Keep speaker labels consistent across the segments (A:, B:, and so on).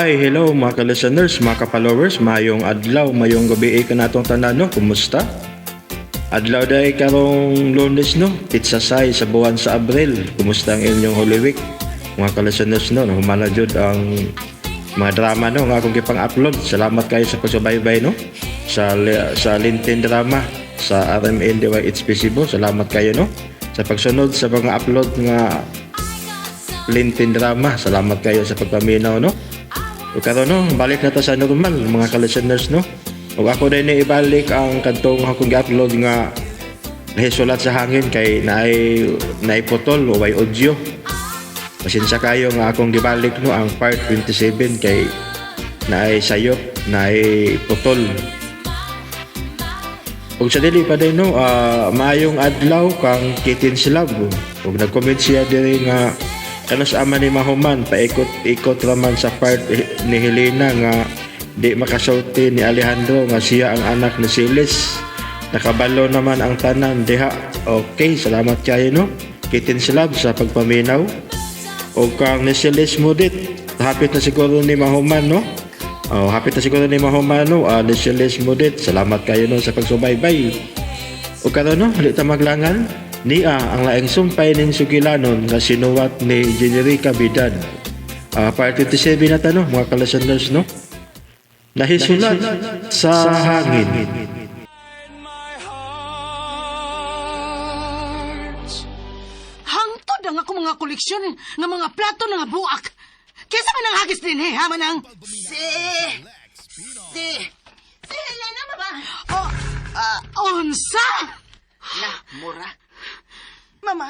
A: Hi, hello mga ka-listeners, mga ka-followers, mayong adlaw, mayong gabi eh, kanatong tanan, no? Kumusta? Adlaw day karong Lunes, no? Pizza say sa buwan sa Abril. Kumusta ang inyong Holy Week? Mga ka-listeners, no? Humana jud ang mga drama, no? Nga akong gipang-upload. Salamat kayo sa pagsubaybay, no? Sa Lintin Drama sa RMN DYH Cebu. Salamat kayo, no? Sa pagsunod sa mga upload nga Lintin Drama. Salamat kayo sa pagpaminaw, no? O karon, no, balik na ta sa normal mga ka-listeners, no. Ug ako din ni ibalik ang kadtong akong gi-upload nga nahisulat sa hangin kay naay naiputol o way audio. Pasensya kayo nga akong gibalik, no, ang part 27 kay naay sayop, naay putol. Ug sa dili pa din, no, maayong adlaw kang Kitin Slab. Ug nag-comment siya diri nga kanus ama ni mahuman, paikot-ikot raman sa part ni Helena nga di makasulti ni Alejandro nga siya ang anak ni Silis. Nakabalo naman ang tanan diha. Okay, salamat kayo, no, Kitin Slab, sa pagpaminaw. O kang ni Silis Mudit, hapit na siguro ni mahuman, no? Oh, hapit na siguro ni mahuman, no? Ni Silis Mudit, salamat kayo, no, sa pagsubaybay. O karon, no, di ta maglangan. Nia ang laing sumpay ning sugilanon nga sinuwat ni Generica Bidan. Part 27 na ta, no, mga ka-listeners, no? Nahisulat sa hangin.
B: My heart.
C: Hangtod ang ako mga koleksyon nga mga plato nga buak. Kesa man ang hagis din eh, ha, manang?
D: Si Helena, mama.
C: Oh, unsa?
D: Na, mura. Mama,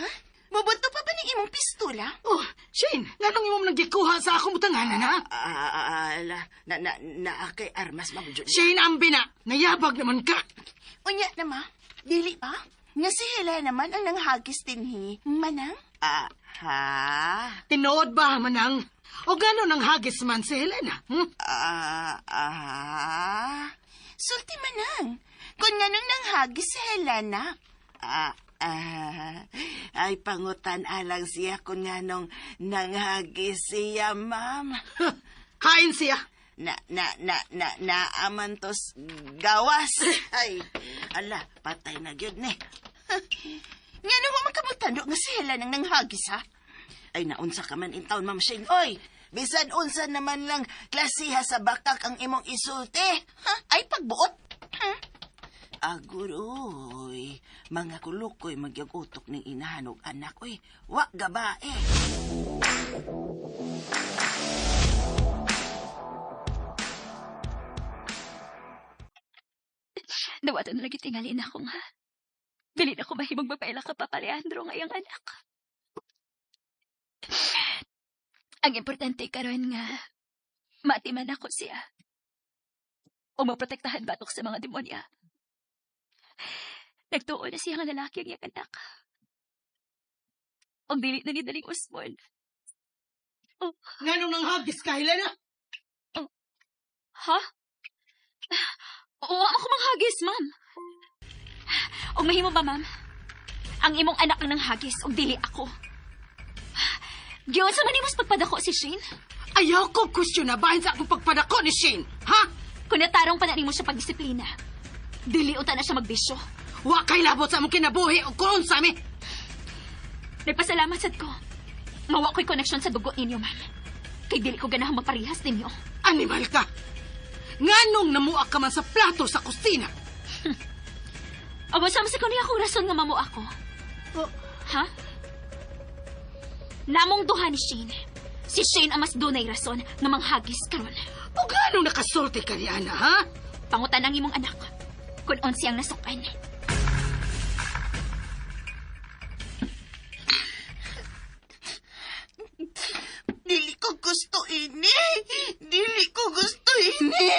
D: mubuto pa ba ng imong pistola?
C: Oh, Shane, nganong imong nagikuha sa akong butanganan, ha?
D: Ah, ala, na, na, na, kay armas, ma'am Julia.
C: Shane, ambi na, nayabag naman ka.
D: Unya na, ma. Dili pa? Nga si Helena man ang nanghagis dinhi. Manang? Ah, ha?
C: Tinuod ba, manang? O gano'n ang hagis man si Helena? Hmm?
D: Ah, ah. Sulti manang. Kung nganong nanghagis si Helena. Ah, ah. Ay, pangutan alang siya kung nganong nanghagis siya, ma'am.
C: Kain siya.
D: Na, na, na, na, naaman tos gawas. Ay, ala, patay na gyud ni. Nga mo makamutando nga si Helen ang nanghagis, ha? Ay, naunsa ka man in town, Ma'am Shane. Oy, bisan unsa naman lang klasiha sa bakak ang imong isulti. Ha? Ay, pagbuot. Aguroy, mga kulukoy magyag-utok ning inahan og anak. Oy, wa gabae.
E: Dawaton na lagi tingalin ako nga. Dili na ko mahimong magpaila ka Papa Leandro nga iyang anak. Ang importante karon nga matiman ako siya. O maprotektahan batok sa mga demonya. Nagtuo na siya nga lalaki ang iyang anak. Og dili na ni daling usmon.
C: Nganong nanghagis ka, Helena?
E: Ha? Oo, ako manghagis, ma'am. Og mahimo ba, ma'am? Ang imong anak ang nanghagis, og dili ako. Giyon sa manimos pagpadako si Shane?
C: Ayaw ko question na bahin sa akong pagpadako ni Shane, ha?
E: Kung natarong pa na nimo siya pagdisiplina, dili unta na siya magbisyo.
C: Wa kay labot sa among kinabuhi o kung unsa mi.
E: Nagpasalamat sad ko. Mawa ko'y koneksyon sa dugo ninyo, ma'am. Kay dili ko ganahang maparihas ninyo.
C: Animal ka! Nganong namuak ka man sa plato sa kusina?
E: Aba, sa ko niya akong rason nga mamo ako.
C: Oh.
E: Ha? Namong duha ni Shane. Si Shane ang mas dunay rason nga manghagis karon.
C: O ganong nakasulti ka ni Ana, ha?
E: Pangutan ang imong anak kung unsi ang nasukan.
D: Dili ko gusto ini. Dili ko gusto ini.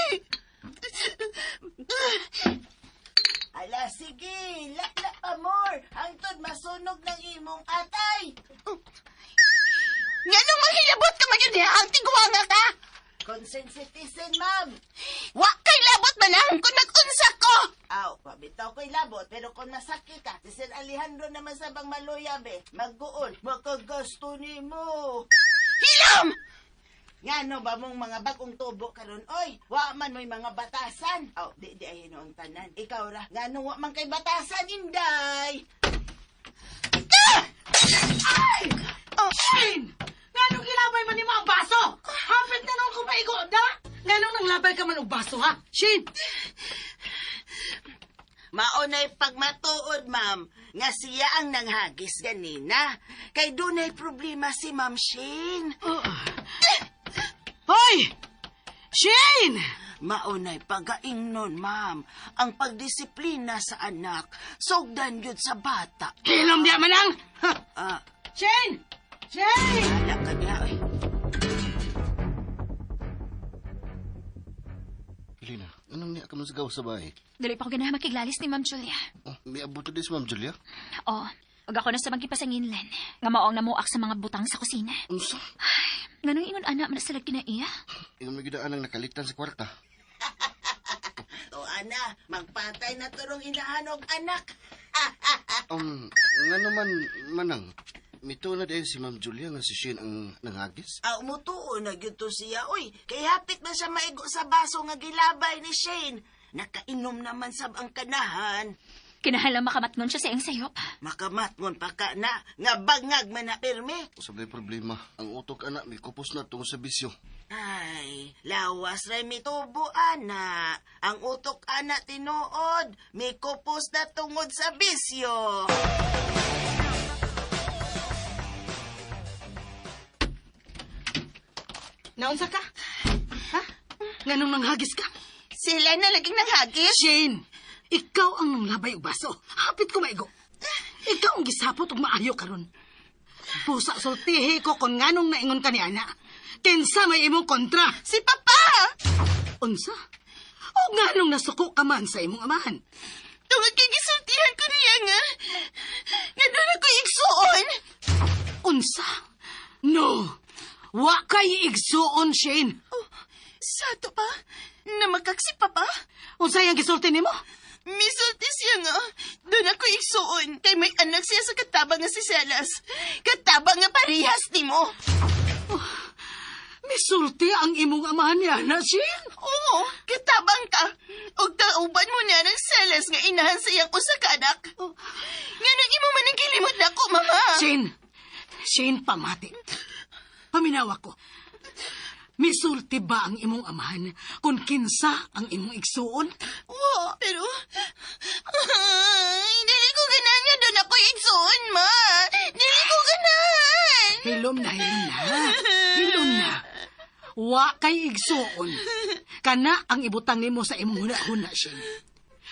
D: Ala, sige. Lakla pa more. Hangtod masunog ng imong atay. Nganong manghilabot ka man yun diha? Ang tiguanga ka? Consent citizen, ma'am. Wa kay labot manang kung nag-unsa ko. Aw, pabitaw ko'y labot, pero kung masakit ka, si Sir Alejandro naman sa bang maluya, be. Magguol, makagasto ni mo. Hilom! Ngano ba mong mga bagong tubo karon oy? Wa man mo'y mga batasan. Aw, di di ay ang tanan. Ikaw ra, ngano wa man kay batasan inday?
C: Ay! Oh, Shane! Nganong gilabay man nimo ang baso? Hapit na noon kung maigo, da? Nganong nanglabay ka man og baso, ha? Shane!
D: Maunay pagmatuod, ma'am, nga siya ang nanghagis ganina. Kay dunay problema si Ma'am Shane.
C: Hoy! Shane!
D: Maunay pagaingnon, ma'am, ang pagdisiplina sa anak, sugdan yun sa bata.
C: Hilom diya manang! Ha!
D: Ah,
C: Shane! Shane!
D: ala ka niya, oy.
F: Elena, anong niya ka man sa gawas sa bahay?
E: Dili pa ko ganahan makiglalis ni Ma'am Julia.
F: Oh, may abuto din si Ma'am Julia.
E: Oo. Ug ako na sa magkipasanginlan. Nga maong namuak sa mga butang sa kusina.
F: Unsa?
E: Nganong ingon ana man sa kinaiya?
F: Ingon may gidaan ang nakalitan sa kwarta.
D: O, ana, magpatay na turong inahan og anak.
F: Ngano man, manang, mito na din si Ma'am Julia nga si Shane ang nanghagis.
D: Ah, umutuo na gyud to siya, oy. Kay hapit man siya maigo sa baso nga gilabay ni Shane. Nakainom naman sab ang kanahan.
E: Kinahanglan makamatngon siya sa iyang sayop.
D: Makamatngon pa ka na, nga bangag man na pirmi.
F: Usab na problema. Ang utok anak, may kupos na tungod sa bisyo.
D: Ay, lawas ray mitubo, ana. Ang utok, ana, tinuod. May kupos na tungod sa bisyo.
C: Naunsa ka? Ha? Nganong nanghagis ka?
D: Sila na laging nanghagis.
C: Shane! Ikaw ang nanglabay og baso. Hapit ko maigo. Ikaw ang gisapot og maayo karon. Pusa sultihi ko kung nganong naingon ka ni ana. Kinsa may imong kontra?
D: Si Papa!
C: Unsa? O nganong nasuko ka man sa imong amahan?
D: Tungod kay gisultihan ko niya nga. Nga doon ako igsuon.
C: Unsa? No! Wa kay igsuon, Shane.
D: Oh, sato pa? Namakak si Papa?
C: Unsa yang gisulti nimo?
D: Misulti siya nga. Doon ako igsuon. Kay may anak siya sa katabang nga si Celas. Katabang nga parehas nimo.
C: Misulti ang imong amahan ni ana, Shane.
D: Oo, katabang ka. Og tauban mo niya ng Celas nga inahan sa iyang usa ka anak. Nga nang imo man ang gilimot nako, mama.
C: Shane! Shane, pamati. Paminawa ko. Misulti ba ang imong amahan kung kinsa ang imong igsuon?
D: Oo, pero... Ay, dili ko ganahan nga doon ako igsuon, ma. Dili ko ganahan.
C: Hilom na, hilom na. Hilom na. Wa kay igsuon. Kana ang ibutang nimo sa imong huna-huna, Shane.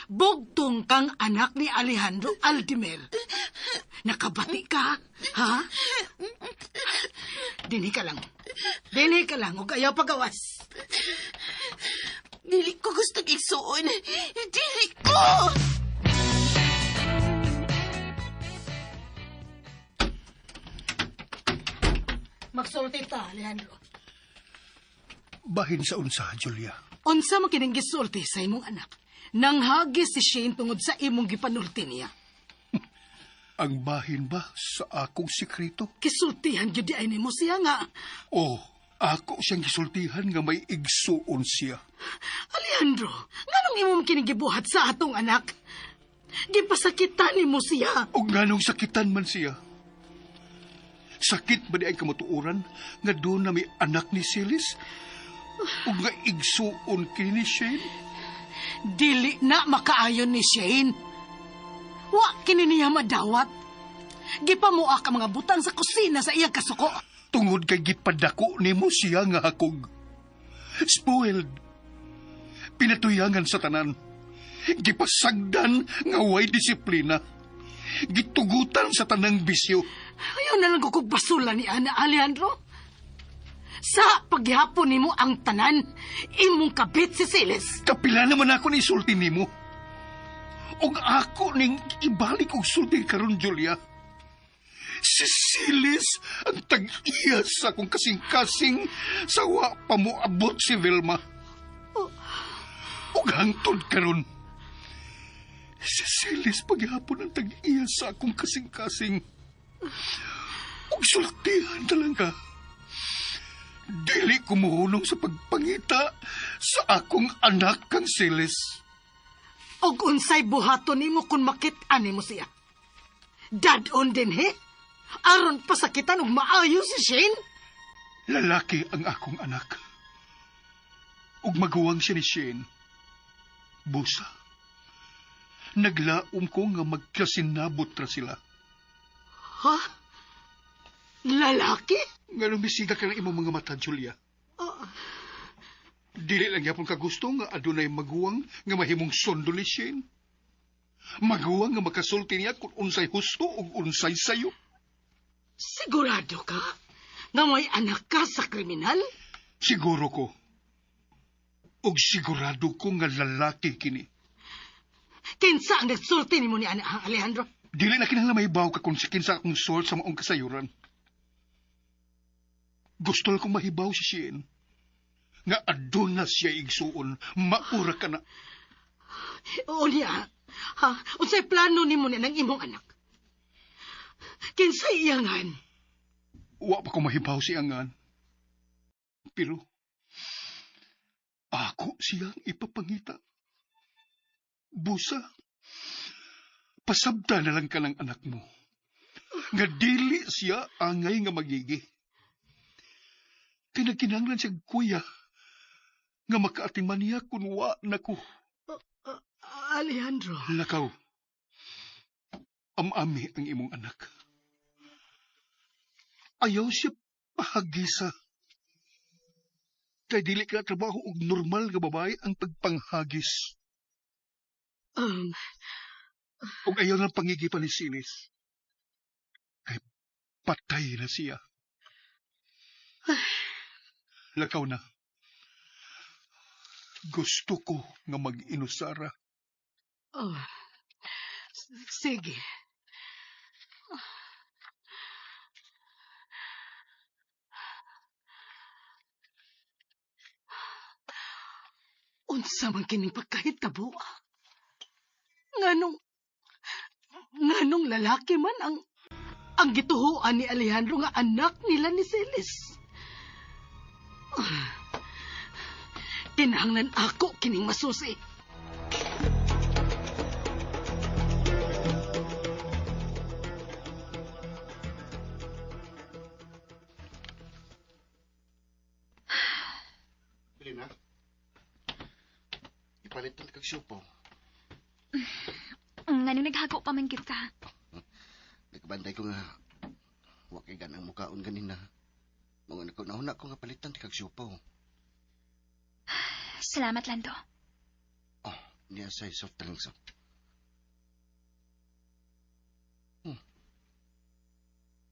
C: Bugtong kang anak ni Alejandro Aldimer. Nakabati ka, ha? Dinhi ka lang. Dinhi ka lang, ug ayaw pagawas.
D: Dili ko gusto igsuon. Dili ko!
C: Magsulti ta, Alejandro.
G: Bahin sa unsa, Julia.
C: Unsa man kining gisulti sa imong anak? Nanghagis si Shane tungod sa imong gipanulti niya.
G: Ang bahin ba sa akong sekreto?
C: Kisultihan gyud di ay nimo siya nga.
G: Oh, ako siyang gisultihan nga may igsuon siya.
C: Alejandro, nganong imong kining gibuhat sa atong anak? Gipasakitan nimo siya.
G: O nganong sakitan man siya. Sakit ba di ay kamatuoran nga doon na may anak ni Silis? O nga igsuon kini ni Shane?
C: Dili na makaayon ni Shane. Wa kini niya madawat. Gipamuak ang mga butang sa kusina sa iyang kasuko.
G: Tungod kay gipadako nimo siya nga hakog. Spoiled. Pinatuyangan sa tanan. Gipasagdan nga way disiplina. Gitugutan sa tanang bisyo.
C: Ayaw na lang ko kog basula ni Ana Alejandro. Sa paghihapon nimo ang tanan, imong kabit si Silis.
G: Kapila naman ako ni sulti nimo. Og ako ning ibalik og sulti karon Julia. Si Silis ang tag-iya sa akong kasing-kasing sa wa pa moabot si Vilma. Og hangtod karon. Si Silis paghihapon ang tag-iya sa akong kasing-kasing. Og sultihan talaga. Dili ko muhunong sa pagpangita sa akong anak kang Silis.
C: Og unsay buhaton nimo kung makit-an nimo siya. Dadon din he. Aron pasakitan og maayo si Shane.
G: Lalaki ang akong anak. Ug maguwang siya ni Shane. Busa. Naglaom ko nga magkasinabot ra sila.
C: Ha? Lalaki?
G: Nga lumisiga ka ng imong mga mata, Julia. Dili lang yapon ka gusto nga adunay maguwang nga mahimong sundo ni Shane. Maguwang nga makasulti niya kung unsay husto o unsay sayo.
C: Sigurado ka nga may anak ka sa kriminal?
G: Siguro ko. Og sigurado ko nga lalaki kini.
C: Kinsa ang nagsulti nimo ni Alejandro?
G: Dili na kinahanglan mahibaw ka kung kinsa akong source sa maong kasayuran. Gusto lang kong mahibaw si Shane. Nga aduna siya igsuon, maura ka na.
C: Oo niya. Ha? Unsay plano nimo ni ng imong anak? Kinsay iyangan?
G: Wa pa ko mahibaw si Angan. Pero, ako siyang ipapangita. Busa, pasabta na lang ka ng anak mo. Nga dili siya angay nga magigi. Kay nagkinahanglan siya kuya nga makaatiman niya kun wa na ko.
C: Alejandro.
G: Lakaw, amami ang imong anak. Ayaw siya pahagisa. Kay dili ka trabaho og normal nga babae ang pagpanghagis.
C: Um,
G: Og ayaw ng pangigipan ni Sinis. Kay patay na siya. Lakaw na. Gusto ko nga mag-inusara.
C: Oh. Sige. Unsa man kining pagkahitabo? Nganong nganong lalaki man ang gituhuan ni Alejandro nga anak nila ni Celis. Kinahanglan ako kining masusi.
F: Helena, ipalit na kag siupo.
E: Ngano naghago pa man gyud ka?
F: Nagbantay ko nga, wa kay ganang mukaon ganina. Mga nagkunahuna ko nga palitan kag siupo.
E: Salamat, Lando.
F: Oh, niya sa soft drinks. Oh. Hmm.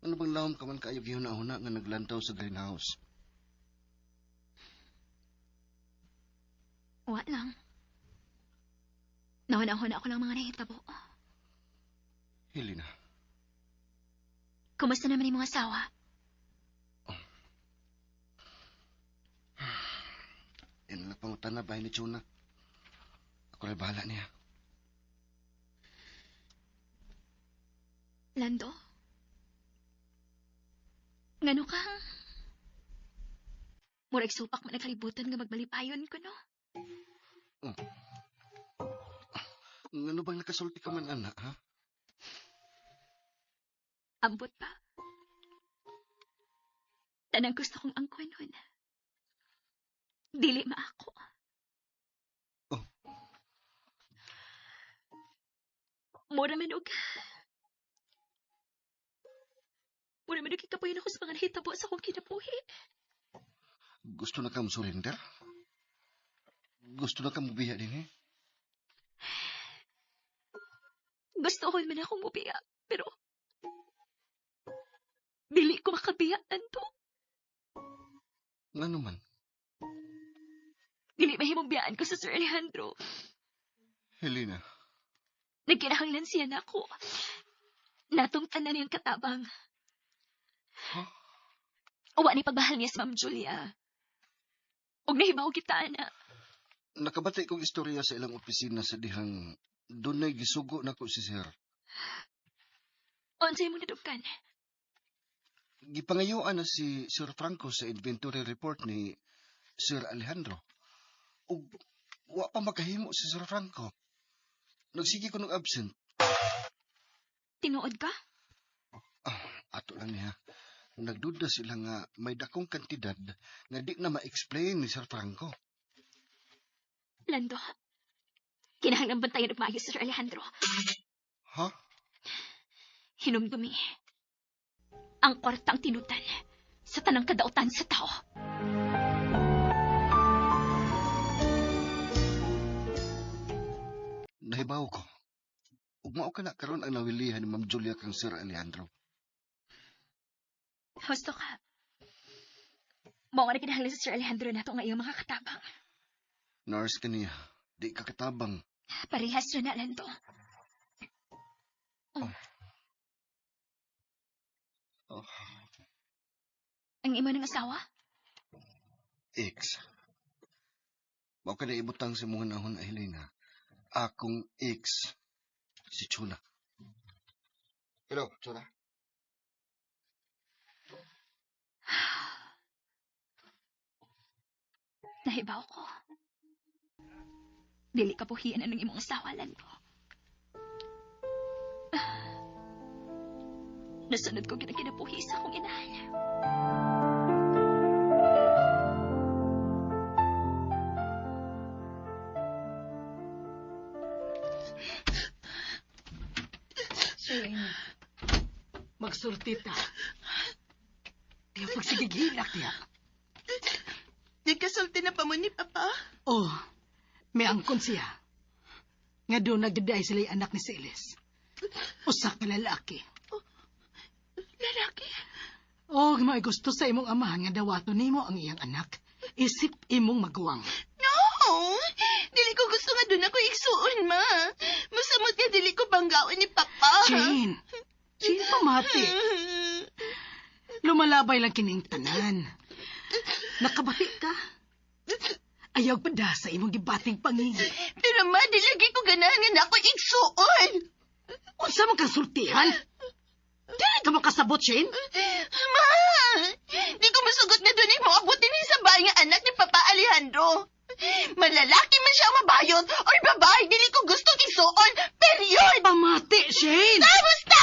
F: Ano bang lawom ka man kaayo gihuna-huna nga naglantaw sa greenhouse?
E: Wa lang. Nahuna-huna ako lang mga nahitabo.
F: Helena,
E: Kumusta naman imong asawa?
F: yan lang pangutan na bahay ni Chuna. Ako rin bahala niya.
E: Lando? Ngano ka? Murag supak man nagkalibutan nga magbalipayon ko, no?
F: Ano bang nakasulti ka man, anak, ha?
E: Ambot pa. Tanang gusto kong angkon nun. Dili maako.
F: Oh.
E: Mura man og... Mura man og kikapuyon ako sa mga nahitabo sa akong kinabuhi.
F: Gusto na ka mo surrender? Gusto na ka mo biya din, eh?
E: Gusto ko man akong mubiya, pero... Dili ko makabiya, Anto.
F: Ngano man?
E: Dili mahimong biyaan ko sa Sir Alejandro.
F: Helena,
E: Nagkinahanglan siya na ako. Natong tanan niyang katabang.
F: Huh?
E: Uwa ni pagmahal niya sa Ma'am Julia. Og nahibaw kita na.
F: nakabati kong istorya sa ilang opisina sa dihang dunay gisugo nako si sir.
E: Unsay mo nadugkan?
F: Gipangayuan na si Sir Franco sa inventory report ni Sir Alejandro. Ug wa pa makahimo si Sir Franco. Nagsige ko ng absent.
E: Tinuod ka?
F: Ah, ato lang niya. Nagduda sila nga may dakong kantidad nga di na ma-explain ni Sir Franco.
E: Lando, kinahanglan bantayan og maayo si Sir Alejandro.
F: Ha?
E: Hinumdumi. Ang kwarta ang tinudan sa tanang kadautan sa tao.
F: Nahibaw ko. Ug mao ka na karon ang nawilihan ni Ma'am Julia kang Sir Alejandro.
E: Husto ka. Mao nga na kinahanglan si Sir Alejandro nato nga iyang makakatabang.
F: Nurse ka niya. Di ka katabang.
E: Parehas na na, Lando.
F: Oh.
E: Ang imo ng asawa?
F: Ex. Mao ka na ibutang sa mga nahon, Helena. Akong ex. Si Chuna. Hello, Chuna.
E: Nahibaw ko. Dili ka puhian ang imong asawa, Lando. Nasunod ko kinapuhi sa akong inahan.
C: Shane, magsulti ta. Tiya, pagsigigilak tiya.
D: Nagkasulti na pa mo ni Papa.
C: Oh, may angkon siya. Nga doon nagdaday sila yung anak ni Celis. Usa ka lalaki.
D: Lalaki?
C: Oh, may gusto sa imong amahan nga dawato nimo ang iyang anak. Isip imong maguwang.
D: No! Dili ko gusto nga doon ako igsuon, ma. Masamot nga dili ko banggaon ni Papa.
C: Jane! Jane, pamati. Lumalabay lang kining tanan. Nakabati ka. Ayaw pa da sa imong gibating pangingi.
D: Pero ma, di lagi ko ganahan nga na ako igsuon.
C: Unsa man kang sultihan? Dili ka makasabot, Shane.
D: Ma! Di ko masugot na doon mo abutin ni sa bahay nga anak ni Papa Alejandro. Malalaki man siya o mabayot or babae, dili ko gusto igsuon. Period!
C: Pamati, Shane!
D: Ah, basta!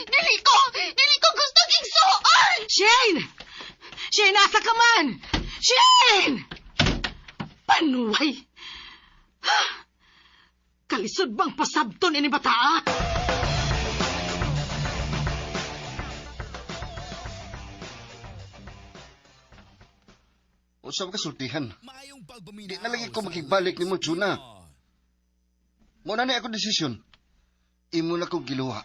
D: Dili ko gusto igsuon!
C: Shane! Shane, asa ka man? Shane! Panuway! Ha? Kalisod bang pasabton ini bataa?
F: Unsa man ka sultihan? Di na lagi ko makigbalik nimo, Chuna. Mo na ni ako desisyon. Imo na kong giluha.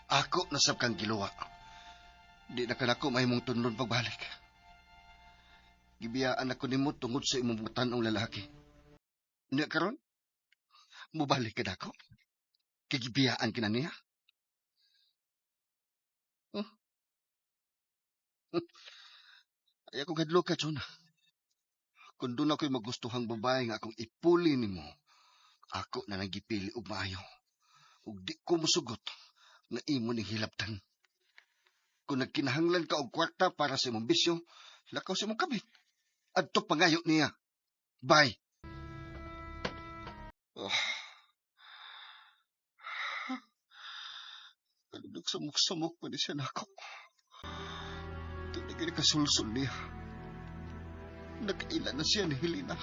F: Ako nasab kang giluha. Di na kanako mahimong tunlon pagbalik. Gibiyaan ako nimo tungod sa imong batan-ong lalaki. Niya karon? Mubalik ka nako? Kay gibiyaan ka na niya? Huh? Ay ako gadlo ka, Chuna. Kung doon ako'y magustuhang babae nga akong ipuli nimo, ako na nang gipili og maayo. Ug di ko musugot nga imo ning hilabtan. Kung nagkinahanglan ka og kwarta para sa imong bisyo, lakaw sa imong kabit. Adto pangayo niya. Bye. Oh. Nagsamok-samok pa ni siya nako. Di na kinakasulsul niya. Nagkaila na siya ni Helena.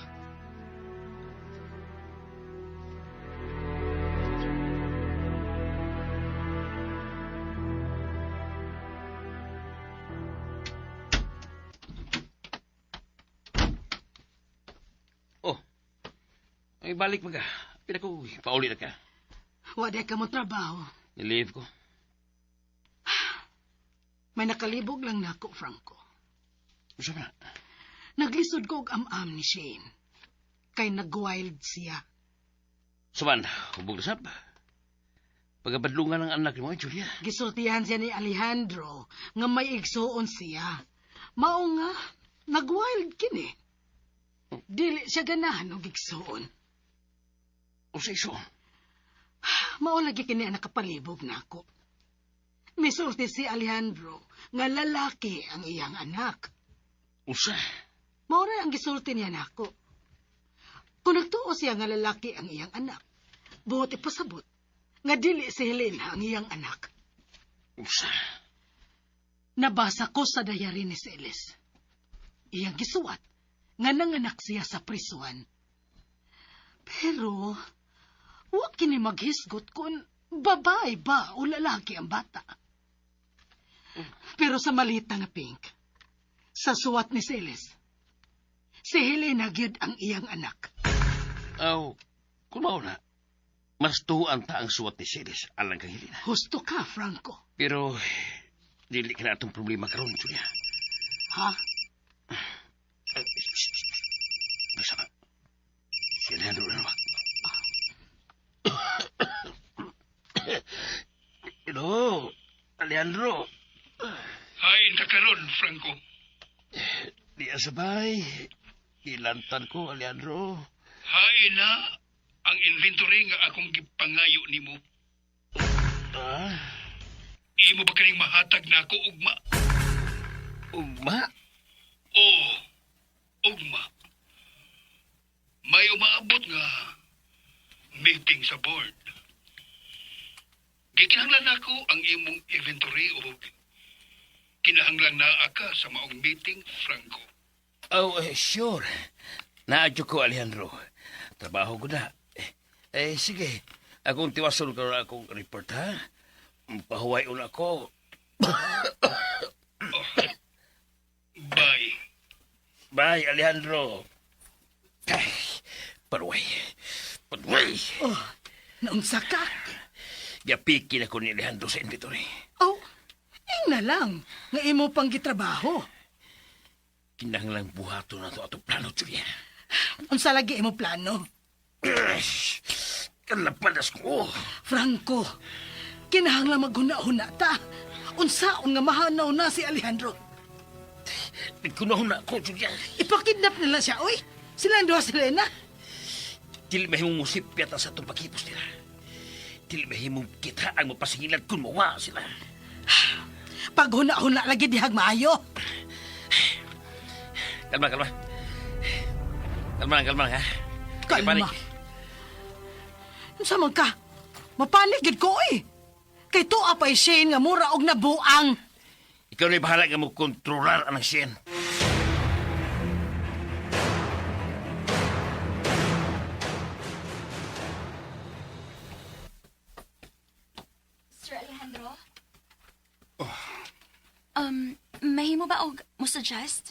H: Oh. Ay, balik mo ka. Pila ko, pauli na ka.
C: Wala ka mo trabaho.
H: Nilive ko.
C: May nakalibog lang nako, Franco.
H: Unsa man na?
C: Naglisod ko og am-am ni Shane. Kay nag-wild siya.
H: Suman, hubog na sab. Pagabadlungan ng anak mo, ay, Julia.
C: Gisultihan siya ni Alejandro nga may igsuon siya. Mao nga, nag-wild kini. Dili siya ganahan og igsuon.
H: O sa iso.
C: Mao lagi kini ang nakapalibog nako. Misulti si Alejandro nga lalaki ang iyang anak.
H: Usa.
C: Mao ra ang gisulti niya nako. Kung nagtuo siya nga lalaki ang iyang anak, buot ipasabot nga dili si Helena ang iyang anak.
H: Usa.
C: Nabasa ko sa diary ni Celis. Iyang gisuwat nga nanganak siya sa prisuan. Pero, wa kini maghisgot kung babae ba o lalaki ang bata. Pero sa malita nga pink, sa suwat ni Celis, si Helena gyud ang iyang anak.
H: Aw, kung mao na, mas tuan ta ang suwat ni Celis alang kay Helena.
C: Husto ka, Franco.
H: Pero, dili ka na atong problema karon, Julia.
C: Ha?
H: Eh, shh, shh, shh. Basta na. Si Alejandro na naman. Hello, Alejandro.
G: Ay, nakaron, Franco.
H: Di asabay. Ilantan ko, Alejandro.
G: Hay na ang inventory nga akong gipangayo nimo.
H: Ah,
G: Imo ba kaning mahatag na ako ugma?
H: ugma?
G: Oo, ugma. May umaabot nga meeting sa board. Gikinahanglan nako ang imong inventory og kinahanglan naa ka sa maong meeting, Franco.
H: Oh, eh, sure. Naadyo ko, Alejandro. Trabaho ko na. Eh, sige. Akong tiwason ko na akong report, ha? Pahuway una ko.
G: Bye.
H: Bye, Alejandro. Ay, paruway. Paruway.
C: Oh, naunsa ka?
H: Gapiki na ko ni Alejandro sa inventory.
C: Oh, ing na lang nga imo pang gitrabaho.
H: Kinahanglang buhato na to ato plano, Julia.
C: Unsa lagi imo plano?
H: Kalapanas ko.
C: Franco, kinahanglan maghuna-huna ta. Unsaon nga mahanaw na si Alejandro.
H: Nagkunahon na ako, Julia.
C: Ipakidnap nila siya, oy. Silang duha si Lena.
H: Dili mahimong musip yata sa itong pagkipos nila. Dili mahimong kita ang mapasingilan kung mawa sila.
C: Paghuna-huna lagi dihag maayo.
H: Kalma, kalma. Kalma lang, kalma lang, ha?
C: Kalma.
H: Panik.
C: Unsa man ka? Mapanik gid ko, oy. Kay tuwa pa Shane nga mura og nabuang.
H: Ikaw na'y bahala nga mo kontrolar ang siyan.
E: Sir Alejandro? Mahimo ba og mo suggest?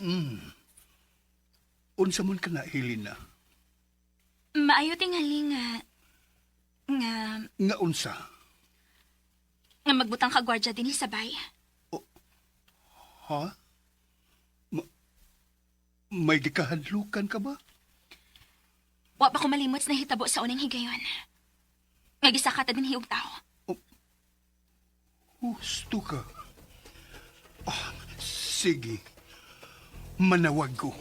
G: Unsa man ka na, Helena?
E: Maayo tingali nga nga
G: Nga unsa?
E: nga magbutang ka gwardiya dinhi sa bay.
G: Ha? May gikahadlukan ka ba?
E: Wa pa ko malimot sa nahitabo sa unang higayon. Nga gisaka ta dinhi og tawo.
G: Husto ka. Ah, sige. Manawag ko.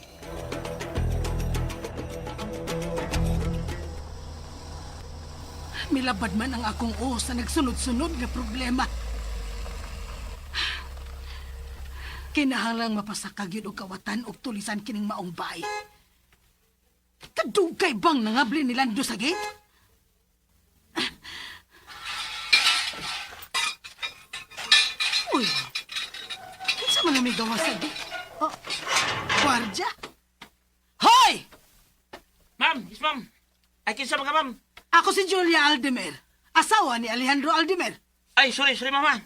C: Milabad man ang akong uos sa nagsunod-sunod nga problema. Kinahanglang mapasaka gyud og kawatan og tulisan kining maong bay. Kadugay bang nangabli ni Lando sa gate? Uy, kinsa man ang may gawa sa gate? Oh, gwardya? Hoy!
H: Ma'am, yes ma'am. Ay, kinsa mga ma'am?
C: Ako si Julia Aldemer, asawa ni Alejandro Aldemer.
H: Ay, sorry, sorry mama.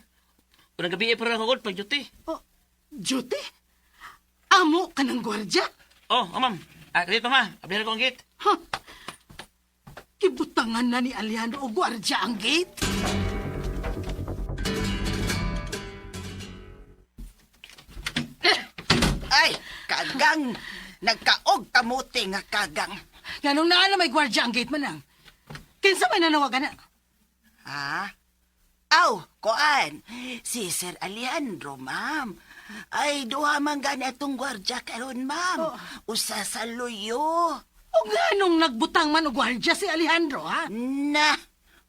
H: Unang gabi eh, pero ako pag duty.
C: Oh, duty? Amo ka ng gwardya?
H: Oh, oh ma'am. Ah, dito mama. Ablihan ko ang gate.
C: Huh? Gibutangan na ni Alejandro o gwardya ang gate?
D: Ay, kagang. Nagkaog kamuti nga kagang.
C: Nganong naa na may gwardya ang gate manang? Kinsa may nanawagan na?
D: Ha? Aw, koan. Si Sir Alejandro, ma'am. Ay, duha man gani atong gwardya karon, ma'am. Usa sa luyo.
C: O nganong nagbutang man og gwardya si Alejandro, ha?
D: Na,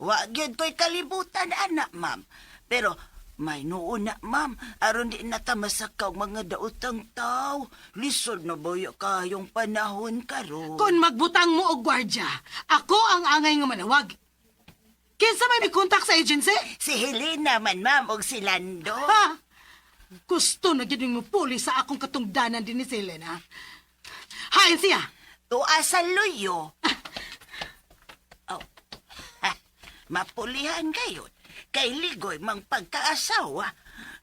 D: wa gyud ko'y kalibutan, anak, ma'am. Pero, May noon na, ma'am. Aron di na ta masakaw mga daotang tao. Lisod na boyo kayong panahon karon.
C: Kung magbutang mo og gwardya, ako ang angay nga manawag. Kinsa may mikontak sa agency?
D: Si Helena man, ma'am, og si Lando.
C: Ha? Gusto na gyud mo puli sa akong katungdanan din ni Selena. Hain siya.
D: Tuwa sa luyo. Oh. Ha, mapulihan kayo. Kay Ligoy mang pagkaasawa.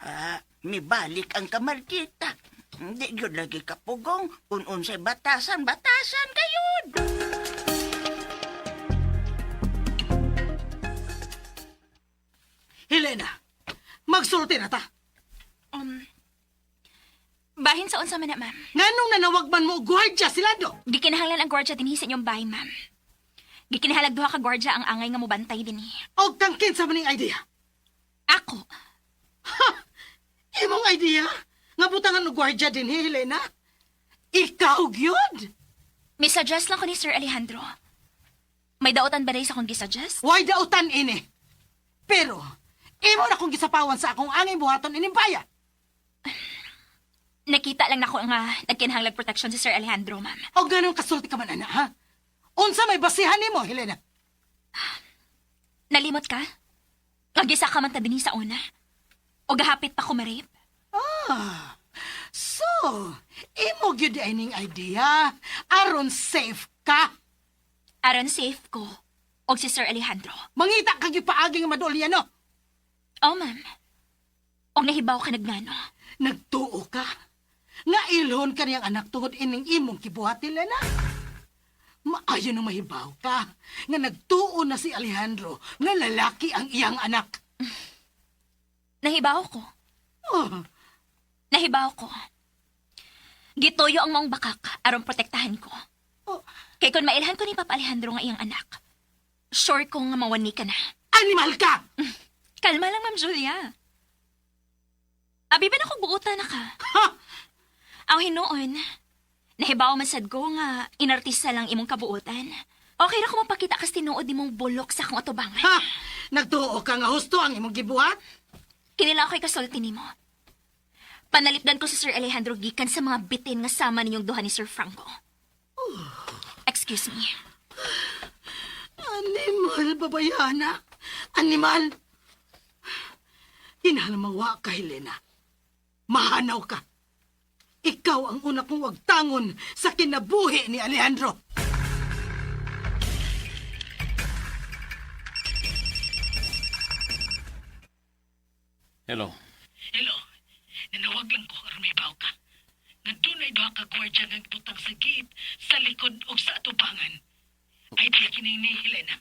D: Ah, mibalik ang kamaldita. Hindi yun lagi kapugong. Kung unsay batasan, batasan kayo.
C: Helena, magsulti na ta.
E: Bahin sa unsa man na, ma'am.
C: Nganong nanawag man mo og gwardya si Lando?
E: Gikinahanglan ang gwardya dinhi sa inyong bahay, ma'am. Gikinahanglan duha ka gwardya ang angay nga mobantay dinhi.
C: Og kang kinsa man ning idea?
E: Ako,
C: Ha! Imong idea? Nga butangan og gwardya din Helena? Ikaw gyud?
E: may suggest lang ko ni Sir Alejandro. May daotan ba sa akong gisuggest?
C: Why dautan ini? Pero, imo na kong gisapawan sa akong angay buhaton ining baya.
E: Nakita lang nako nga nagkinahanglag protection si Sir Alejandro, ma'am.
C: O ganun kasulti ka man, ana, ha? Unsa may basihan nimo, Helena?
E: Nalimot ka? Nga ka man ta dinhi sa una. O gahapit pa ko ma-rape?
C: Ah, so, imo gyud ay ning idea. Aron safe ka.
E: Aron safe ko. Og si Sir Alejandro.
C: Mangita kag paagi nga maduol niya, no?
E: Oh, ma'am. Og nahibaw ka nagnano.
C: Nagtuo ka. Nga ilhon ka niyang anak tungod ining imong kibuhat, Helena. Maayo nang mahibaw ka nga nagtuo na si Alejandro nga lalaki ang iyang anak.
E: Nahibaw ko.
C: Oh,
E: Nahibaw ko. Gituyo ang maong bakak aron protektahan ko.
C: oh,
E: Kay kung mailhan ko ni Papa Alejandro nga iyang anak, sure ko nga mawani ka na.
C: animal ka!
E: Kalma lang, Ma'am Julia. Abi ba na kung buutan na ka?
C: Ha!
E: Ang hinuon, nahibaw man sad ko nga inartista lang imong kabuutan. Okay ra ko mapakita kas tinuod imong bulok sa akong atubangan.
C: Ha! Nagtuo ka nga husto ang imong gibuhat?
E: Kinila ako'y kasulti nimo. Panalipdan ko si Sir Alejandro gikan sa mga bitin nga sama ninyong duha ni Sir Franco. Excuse me.
C: Animal, babayana. Animal. Kinahanglan ka, Helena. Mahanaw ka. Ikaw ang una kong wagtangon sa kinabuhi ni Alejandro.
H: Hello.
C: Hello. Nanawag lang ko aron may ka. Nga dunay duha ka gwardiya nga butang sa gate, sa likod ug sa atubangan. Ay diya kining ni Helena.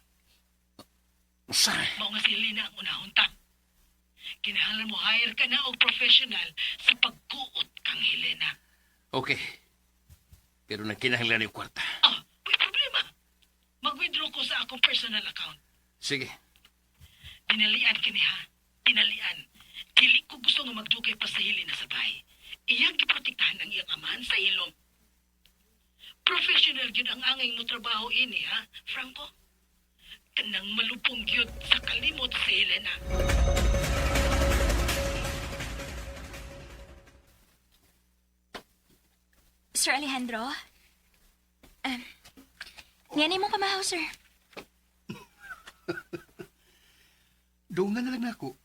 H: Usa.
C: Mao nga si Helena ang unahon ta. Kinahanglan mo hire ka na og professional sa pagkuot kang Helena.
H: Okay. Pero nagkinahanglan yung kwarta.
C: Ah, may problema. Mag-withdraw ko sa akong personal account.
H: Sige.
C: Pinalian kini ha. Pinalian. Dili ko gusto nga magdugay pa sa Helena sa bahay. Iyang giprotektahan ang iyang amahan sa ilom. Professional gyud ang angay mo trabaho ini ha, Franco. Kanang malupong gyud sa kalimot si Helena.
E: Sir Alejandro? Um, yan imong pamahaw, sir.
G: Dungan na lang nako.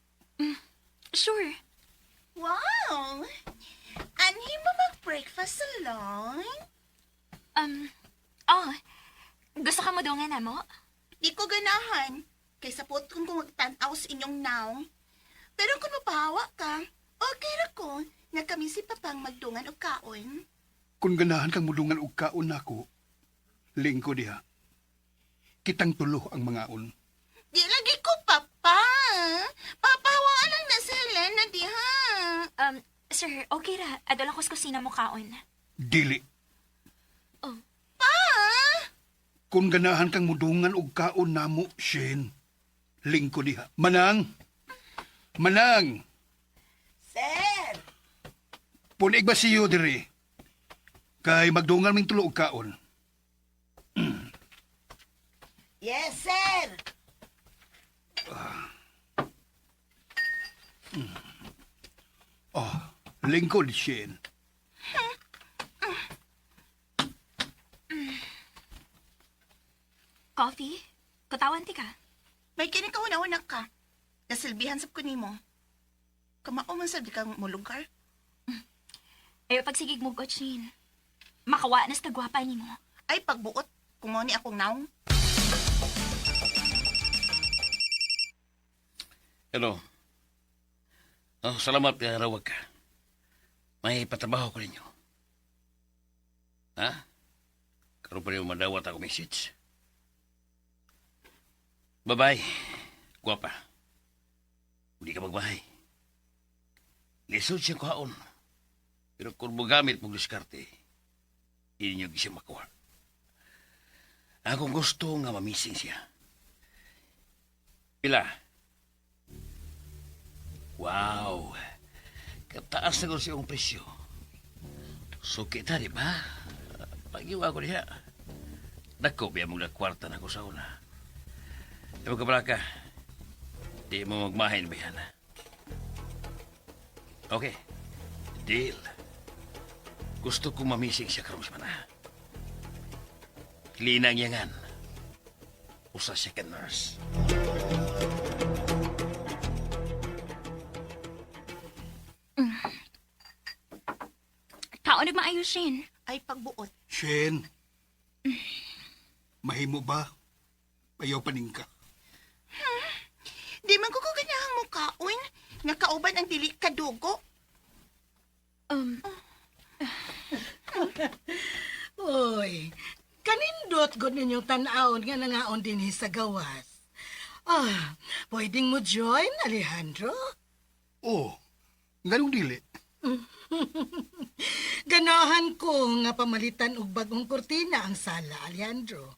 E: Sure.
D: Wow! Anhi mo mag-breakfast alone?
E: Oh, gusto ka mo dungan na mo?
D: Di ko ganahan. Kaysa pot kung magtanaw sa inyong naong. Pero kung mapahawa ka, okay ra ko nga kami si Papang magdungan og kaon.
G: Kung ganahan kang mudungan og kaon nako, lingko diha. Kitang tulo ang mga on.
D: Di lagi ko, Papa. Papahawaan lang na si Helena diha.
E: Sir, okay ra. Adol ako sa kusina mo kaon.
G: Dili.
E: Oh.
D: Pa!
G: Kung ganahan kang mudungan og kaon namo, Shane. Lingko diha. Manang! Manang!
D: Sir!
G: Punig ba siyo diri? Kay magdungan ming tulo og kaon.
D: Yes, sir!
G: Lingkod, Shane.
E: Coffee? Katawan ti ka.
D: May kini ka una ka. Nasilbihan sab ko nimo. Kamao man sab di ka mulugar.
E: Ayo pagsigig mo, Gotchin. Makawa nas kagwapa nimo.
D: Ay pagbuot kung mo ni akong naong.
H: Hello. Oh, salamat nga rawag ka. May patrabaho ko ninyo. Ha? Karoon pa rin madawat ako message. Bye-bye. Guwapa. Hindi ka magbahay. Lisod siya kuhaon. Pero kung magamit mong diskarte, inyo siya makuha. Akong gusto nga mamising siya. Pila? Wow! Kataas na ko siyang presyo. Suki ta, di ba? Pag-iwa ko diha. Dako, biya mong kwarta na ko sa una. Di mo ka. Di mo magmahin, bayana. Okay. Deal. Gusto kong mamising siya karong semana. Linang yangan. Usa siya ka nurse.
E: Kaon nagmaayo, Shane.
D: Ay pagbuot.
G: Shane, mahimo ba? Ayaw paning ka.
D: Di man ko ganahang mukaon. Nga kauban ang dili kadugo.
E: Um,
C: Uy, kanindot gud ninyong tan-awon nga nangaon dinhi sa gawas. Ah, pwedeng mo join, Alejandro?
G: Oh, nganong dili?
C: Ganahan ko nga pamalitan og bagong kurtina ang sala, Alejandro.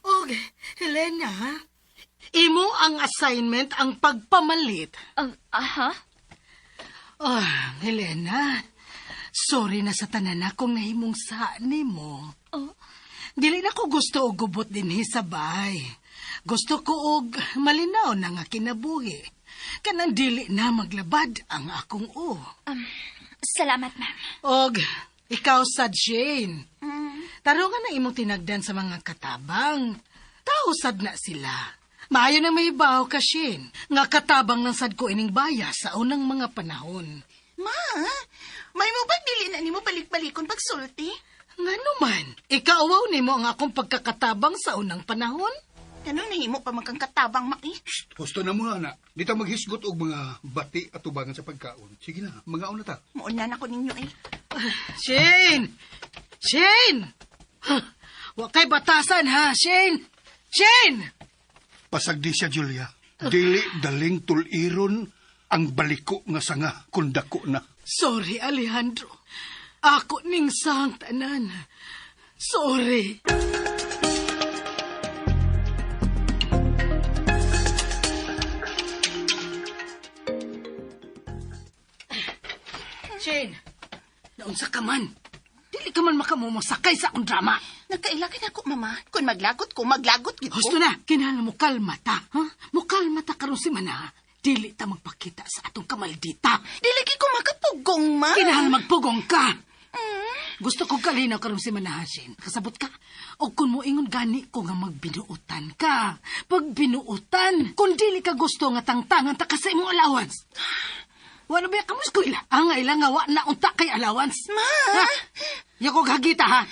C: Og, Helena, imo ang assignment ang pagpamalit.
E: Aha?
C: Ah, Helena, sorry na sa tanan akong nahimong sa nimo.
E: Oh.
C: Dili na ko gusto og gubot dinhi sa bahay. Gusto ko og malinaw na nga kinabuhi. Kanang dili na maglabad ang akong o.
E: Salamat, ma'am.
C: Og ikaw sa Jane. Tarungan na imong tinagdan sa mga katabang. Tao sad na sila. Maayo na may ibaw ka, Shane. Nga katabang ng sad ko ining baya sa unang mga panahon.
D: Ma, may mo ba dili na nimo balik-balikon pagsulti?
C: Nga naman, ikaw nimo ang akong pagkakatabang sa unang panahon?
D: Kano nahimo pa man kang katabang mai?
G: Husto na mo, ana. Di ta maghisgot og mga bati at tubangan sa pagkaon. Sige na, mga na ta.
D: Muuna na ko ninyo eh.
C: Shane! Shane! Huh, Wa kay batasan ha, Shane! Shane!
G: Pasagdi siya, Julia. Dili daling tuliron ang baliko nga sanga kung dako na.
C: Sorry, Alejandro. Ako ning sang tanan. Sorry. Shane, naunsa ka man. Dili ka man makamumasakay sa akong drama.
D: Nagkailagan ako, mama. Kung maglagot ko, maglagot gid ko.
C: Husto na, kinahanglan mo kalma ta. Ha? Mo kalma ta karon si mana. Dili ta magpakita sa atong kamaldita.
D: Dili gyud ko makapugong, ma.
C: Kinahanglan magpugong ka. Gusto ko kalinaw karon si Manahasin. Kasabot ka. O kung moingon gani ko nga magbinuutan ka. Pagbinuutan, kung dili ka gusto nga tangtangan ta ka sa imong allowance. Wala ba ka mo eskwela? Ang ilang nga wa na unta kay allowance.
D: Ma!
C: Ha? Yako gagita ha.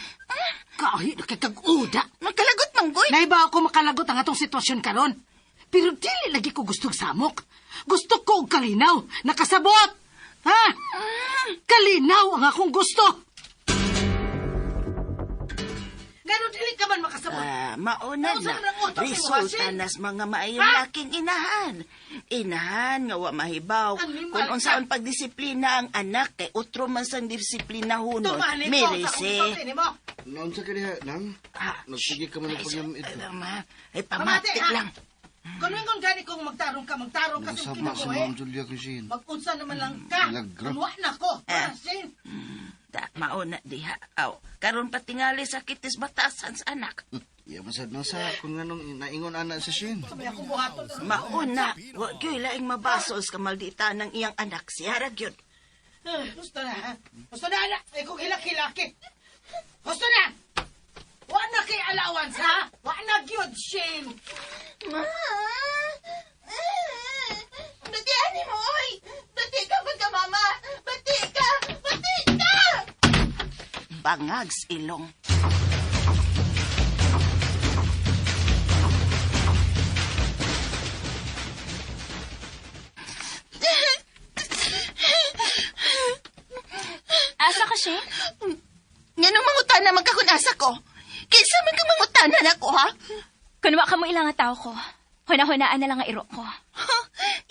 C: Kahit kay kag-uda.
D: Magkalagot manggoy.
C: Naiba ako makalagot ang atong sitwasyon karon. Pero dili lagi ko gustong samok. Gusto ko og kalinaw. Nakasabot! Ha? Kalinaw ang akong gusto. Ganon dili ka man makasabot.
D: Ah, mauna
C: Nausa
D: na.
C: man ang utok ni
D: Resulta
C: Wasin.
D: nas mga maayong
C: Ha?
D: laking inahan. Inahan nga wa mahibaw.
C: Animal
D: Kung
C: ka.
D: unsaon pagdisiplina ang anak kay utro man sang disiplina hunon.
C: Tumani ko sa akong
D: Merise.
C: sulti nimo.
F: Naunsa ka diha, Nang?
D: Ah,
F: Nagsige ka man ng pagyamit.
D: Ay, ma. Ay,
C: Pamati,
D: pamati
C: ha?
D: lang.
C: Kung ingon gani kong magtarong ka, magtarong ka sa
F: Nasama si
C: kinabuhi.
F: Ma'am Julia Christine.
C: Mag-unsa naman lang ka.
F: Lagra.
C: Kunwa na ko.
D: Ah.
C: Ha, Shane?
D: Ta, mauna diha. Aw, karon pa tingali sakit is batasan sa anak.
F: Iya, masad na sa kung anong naingon ana sa Shane.
C: May akong buhaton.
D: Mauna, wa gyud laing mabasol sa kamaldita ng iyang anak. Siya ra gyud.
C: Gusto na, ha? Gusto na, anak. Ay, kung hilak-hilaki. Gusto na! Wa na kay allowance, ha? Wa na gyud, Shane.
D: Ma! Bati ani mo, oy! Bati ka pagka, mama! Bati ka! Bati ka! Bangags ilong.
E: Asa ka, Shane?
D: Nganong mangutana man ka kung asa ko? Kinsa man ka mangutana nako, ha?
E: Kunwa ka mo ilang nga tao ko. Huna-hunaan na lang nga iro ko.
D: Ha?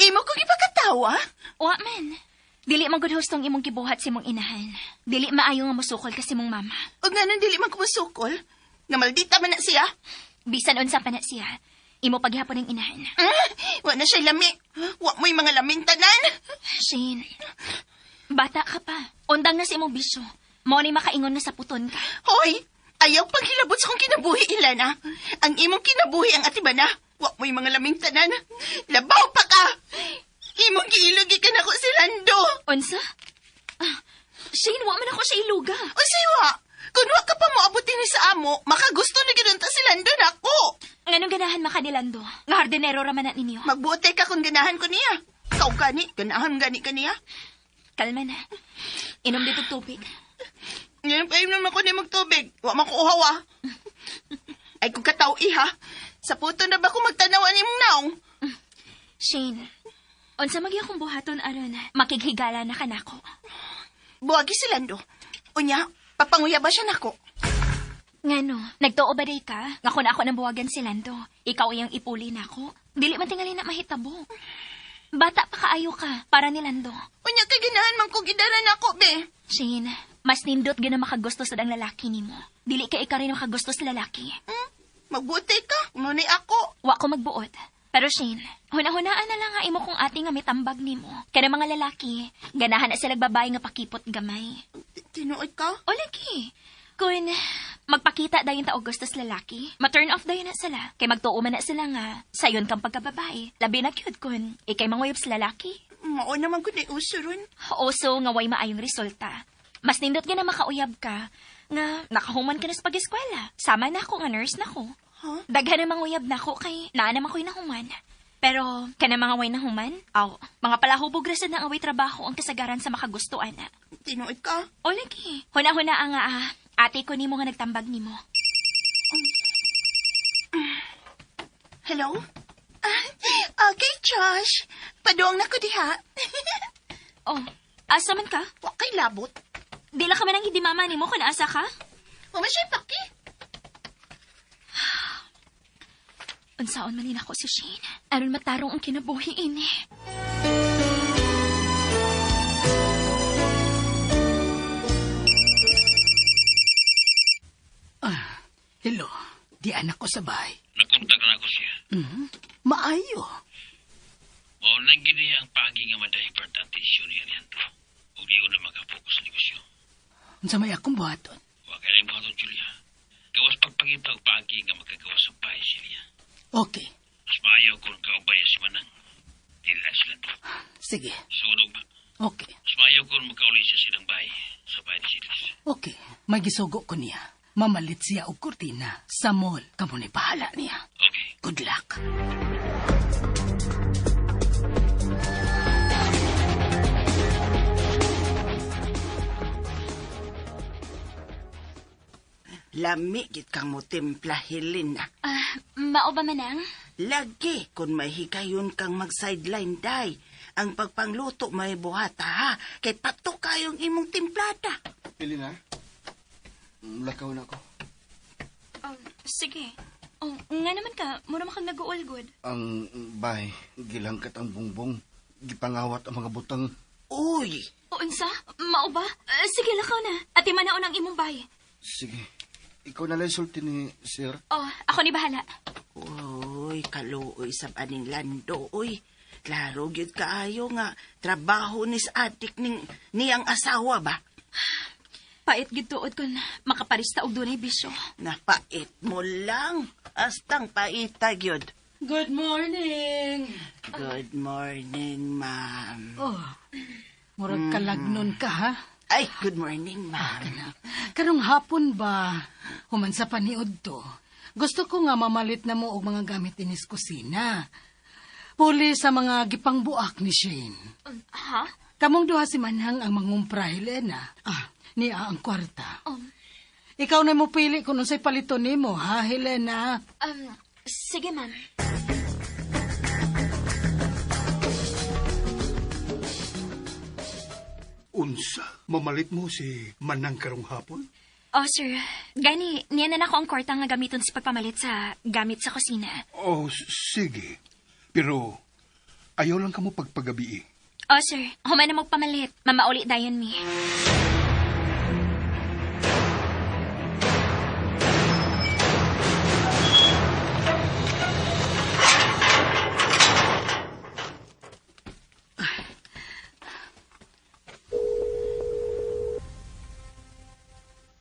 D: Imo kong ipakatawa?
E: Wa man. Dili man gud hustong imong gibuhat sa imong inahan. Dili maayo nga mosukol kasi mong mama.
D: O nganong dili man kumusukol? Nga maldita man na siya?
E: Bisan unsa pa na siya. Imo paghapon ang inahan.
D: Ah, wa na siya lami. Wa mo'y mga laming tanan.
E: Shane, bata ka pa. Undang na sa imong bisyo. Mo ni makaingon na sa puton ka.
D: Hoy, ayaw paghilabot sa kong kinabuhi, Ilana. Ang imong kinabuhi ang atibana. Wa mo'y mga laming tanan. Labaw pa ka! Imong giilugi ka na ko si Lando.
E: Unsa? Ah, Shane, wa man ako sa iluga.
D: O siwa, kung wa ka pa moabutin ni sa amo, makagusto na ginunta si Lando nako.
E: Nganong ganahan makanilando? Nga hardinero raman na ninyo.
D: Magbuotay ka kung ganahan ko niya. Ikaw gani, ganahan gani ka niya.
E: Kalma na. Inom dito tubig.
D: Ngayon pa naman ko ni magtubig. Wa man ko uhaw ah. Ay kung kataw iha, sa puto na ba ko magtanawan imong naong?
E: Shane, unsa magyakong akong buhaton aron makighigala na kanako.
D: Buwagi si Lando. Unya, papanguya ba siya nako?
E: Ngano, nagtuo ba day ka? Nga kun ako nang buwagan si Lando, ikaw iyang ipuli nako. Dili man tingali na mahitabo. Bata pa kaayo ka para ni Lando.
D: Unya kay ganahan man ko gidara nako be.
E: Shane, mas nindot gina makagusto sa dang lalaki nimo. Dili ka ikaw rin makagusto sa lalaki.
D: Hmm? Magbuti ka, muna ako.
E: Wa ko magbuot. Pero Shane, huna-hunaan na lang nga imo kung ate nga mitambag nimo. Kana mga lalaki, ganahan na sila babae nga pakipot gamay.
D: Tinuod ka?
E: O lagi. Kun magpakita dayon ta og gusto sa lalaki, ma-turn off dayon na sila. Kay magtuo man na sila nga sayon kang pagkababae. Labi na gyud kun ikay manguyab sa lalaki.
D: Mao naman ko ni uso ron.
E: Oso nga way maayong resulta. Mas nindot nga na makauyab ka nga nakahuman ka na sa pag-eskwela. Sama na ako nga nurse na ko.
D: Huh?
E: Daghan na manguyab na ako kay naa naman ko'y nahuman. Pero kana mga way nahuman, aw, mga palahubog ra sad na away trabaho ang kasagaran sa makagusto ana.
D: Tinuod ka?
E: O lagi, huna-huna ang ate ko nimo nga nagtambag nimo.
D: Hello? Ah, okay, Josh. Paduang na ko diha.
E: Oh, asa man ka?
D: Wa kay labot.
E: Di lang ka man ang hindi mama nimo kung asa ka?
D: Wa man siya paki.
E: Unsaon man nila ko si Shane. Aron matarong ang kinabuhi ini.
C: Ah, hello. Di anak ko sa bahay.
H: Nakontak na ako siya.
C: Maayo.
H: Mao nang gini ang paagi nga ma-divert ang atensyon ni Alejandro. Ug di na makapokus sa negosyo.
C: Unsa may akong buhaton?
H: Wa kay nang buhaton, Julia. Gawas pagpangita og paagi nga makagawas sa bahay siya.
C: Okay.
H: Mas maayo kung kaubaya si Manang. Dili lang sila to.
C: Sige.
H: Sunog ba?
C: Okay.
H: Mas maayo kung makauli siya silang bahay sa bahay ni Silas.
C: Okay. May gisugo ko niya. Mamalit siya og kurtina sa mall. Kamo ni bahala niya.
H: Okay.
C: Good luck.
D: Lami gid kang mo timpla Helena.
E: Ah, mao ba manang?
D: Lagi kung may higayon kang mag-sideline day. Ang pagpangluto may buhata ha. Kay patok kayong imong timplada.
F: Elena, lakaw na ako.
E: Oh, sige. Oh, nga naman ka, mura man kang nag-uulgod.
F: Ang bay, gilangkat ang bungbong. Gipangawat ang mga butang.
D: Uy,
E: O, unsa? Mao ba? Sige, lakaw na. Ate manaon ang imong bay.
F: Sige, ikaw na lang sulti ni sir.
E: Oh, ako ni bahala.
D: Uy, kaluoy sa aning lando, uy. Klaro gyud kaayo nga trabaho ni sa atik ning niyang asawa ba?
E: Pait gid tuod kun makaparista og dunay bisyo.
D: Napait mo lang. Astang paita gyud.
C: Good morning.
D: Good morning, ma'am.
C: Oh. Murag kalagnon ka, ha?
D: Ay, good morning, ma'am.
C: Karong hapon ba, human sa paniod to, gusto ko nga mamalit na mo og mga gamit inis kusina. Puli sa mga gipangbuak ni Shane.
E: Ha?
C: Kamong duha si Manhang ang mangumpra, Helena. Ah, niya ang kwarta. Ikaw na mo pili kung unsay palito nimo, ha, Helena?
E: Sige, ma'am.
G: Unsa, mamalit mo si Manang karong hapon?
E: Oh, sir. Gani, niya na nako ang kwarta nga gamiton sa pagpamalit sa gamit sa kusina.
G: Oh, sige. Pero ayaw lang kamo pagpagabi.
E: Oh, sir. Human na magpamalit. Mamauli dayon mi.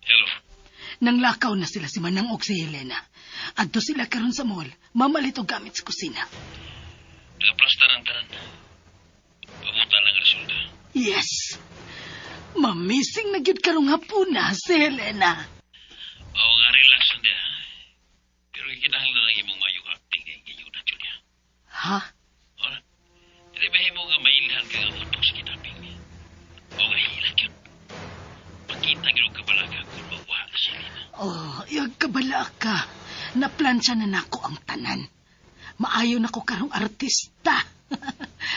H: Hello.
C: Nanglakaw na sila si Manang og si Helena. Adto sila karon sa mall, mamalit og gamit sa kusina.
H: Nagaplasta ng tanan. Pabuta lang ang resulta.
C: Yes. Mamising na gyud karong hapuna si Helena.
H: Oo nga, relax lang din, ha? Pero kinahanglan ang imong mayong acting kay giyuda, Julia.
C: Ha?
H: Ora, dili ba himo nga mailhan ka nga utok sa kitaping? O nga hilak yun. Pakita gyud og kabalaga kung mawa si Lina.
C: Oh, iyag kabala ka. Naplansya na nako ang tanan. Maayo na ko karong artista.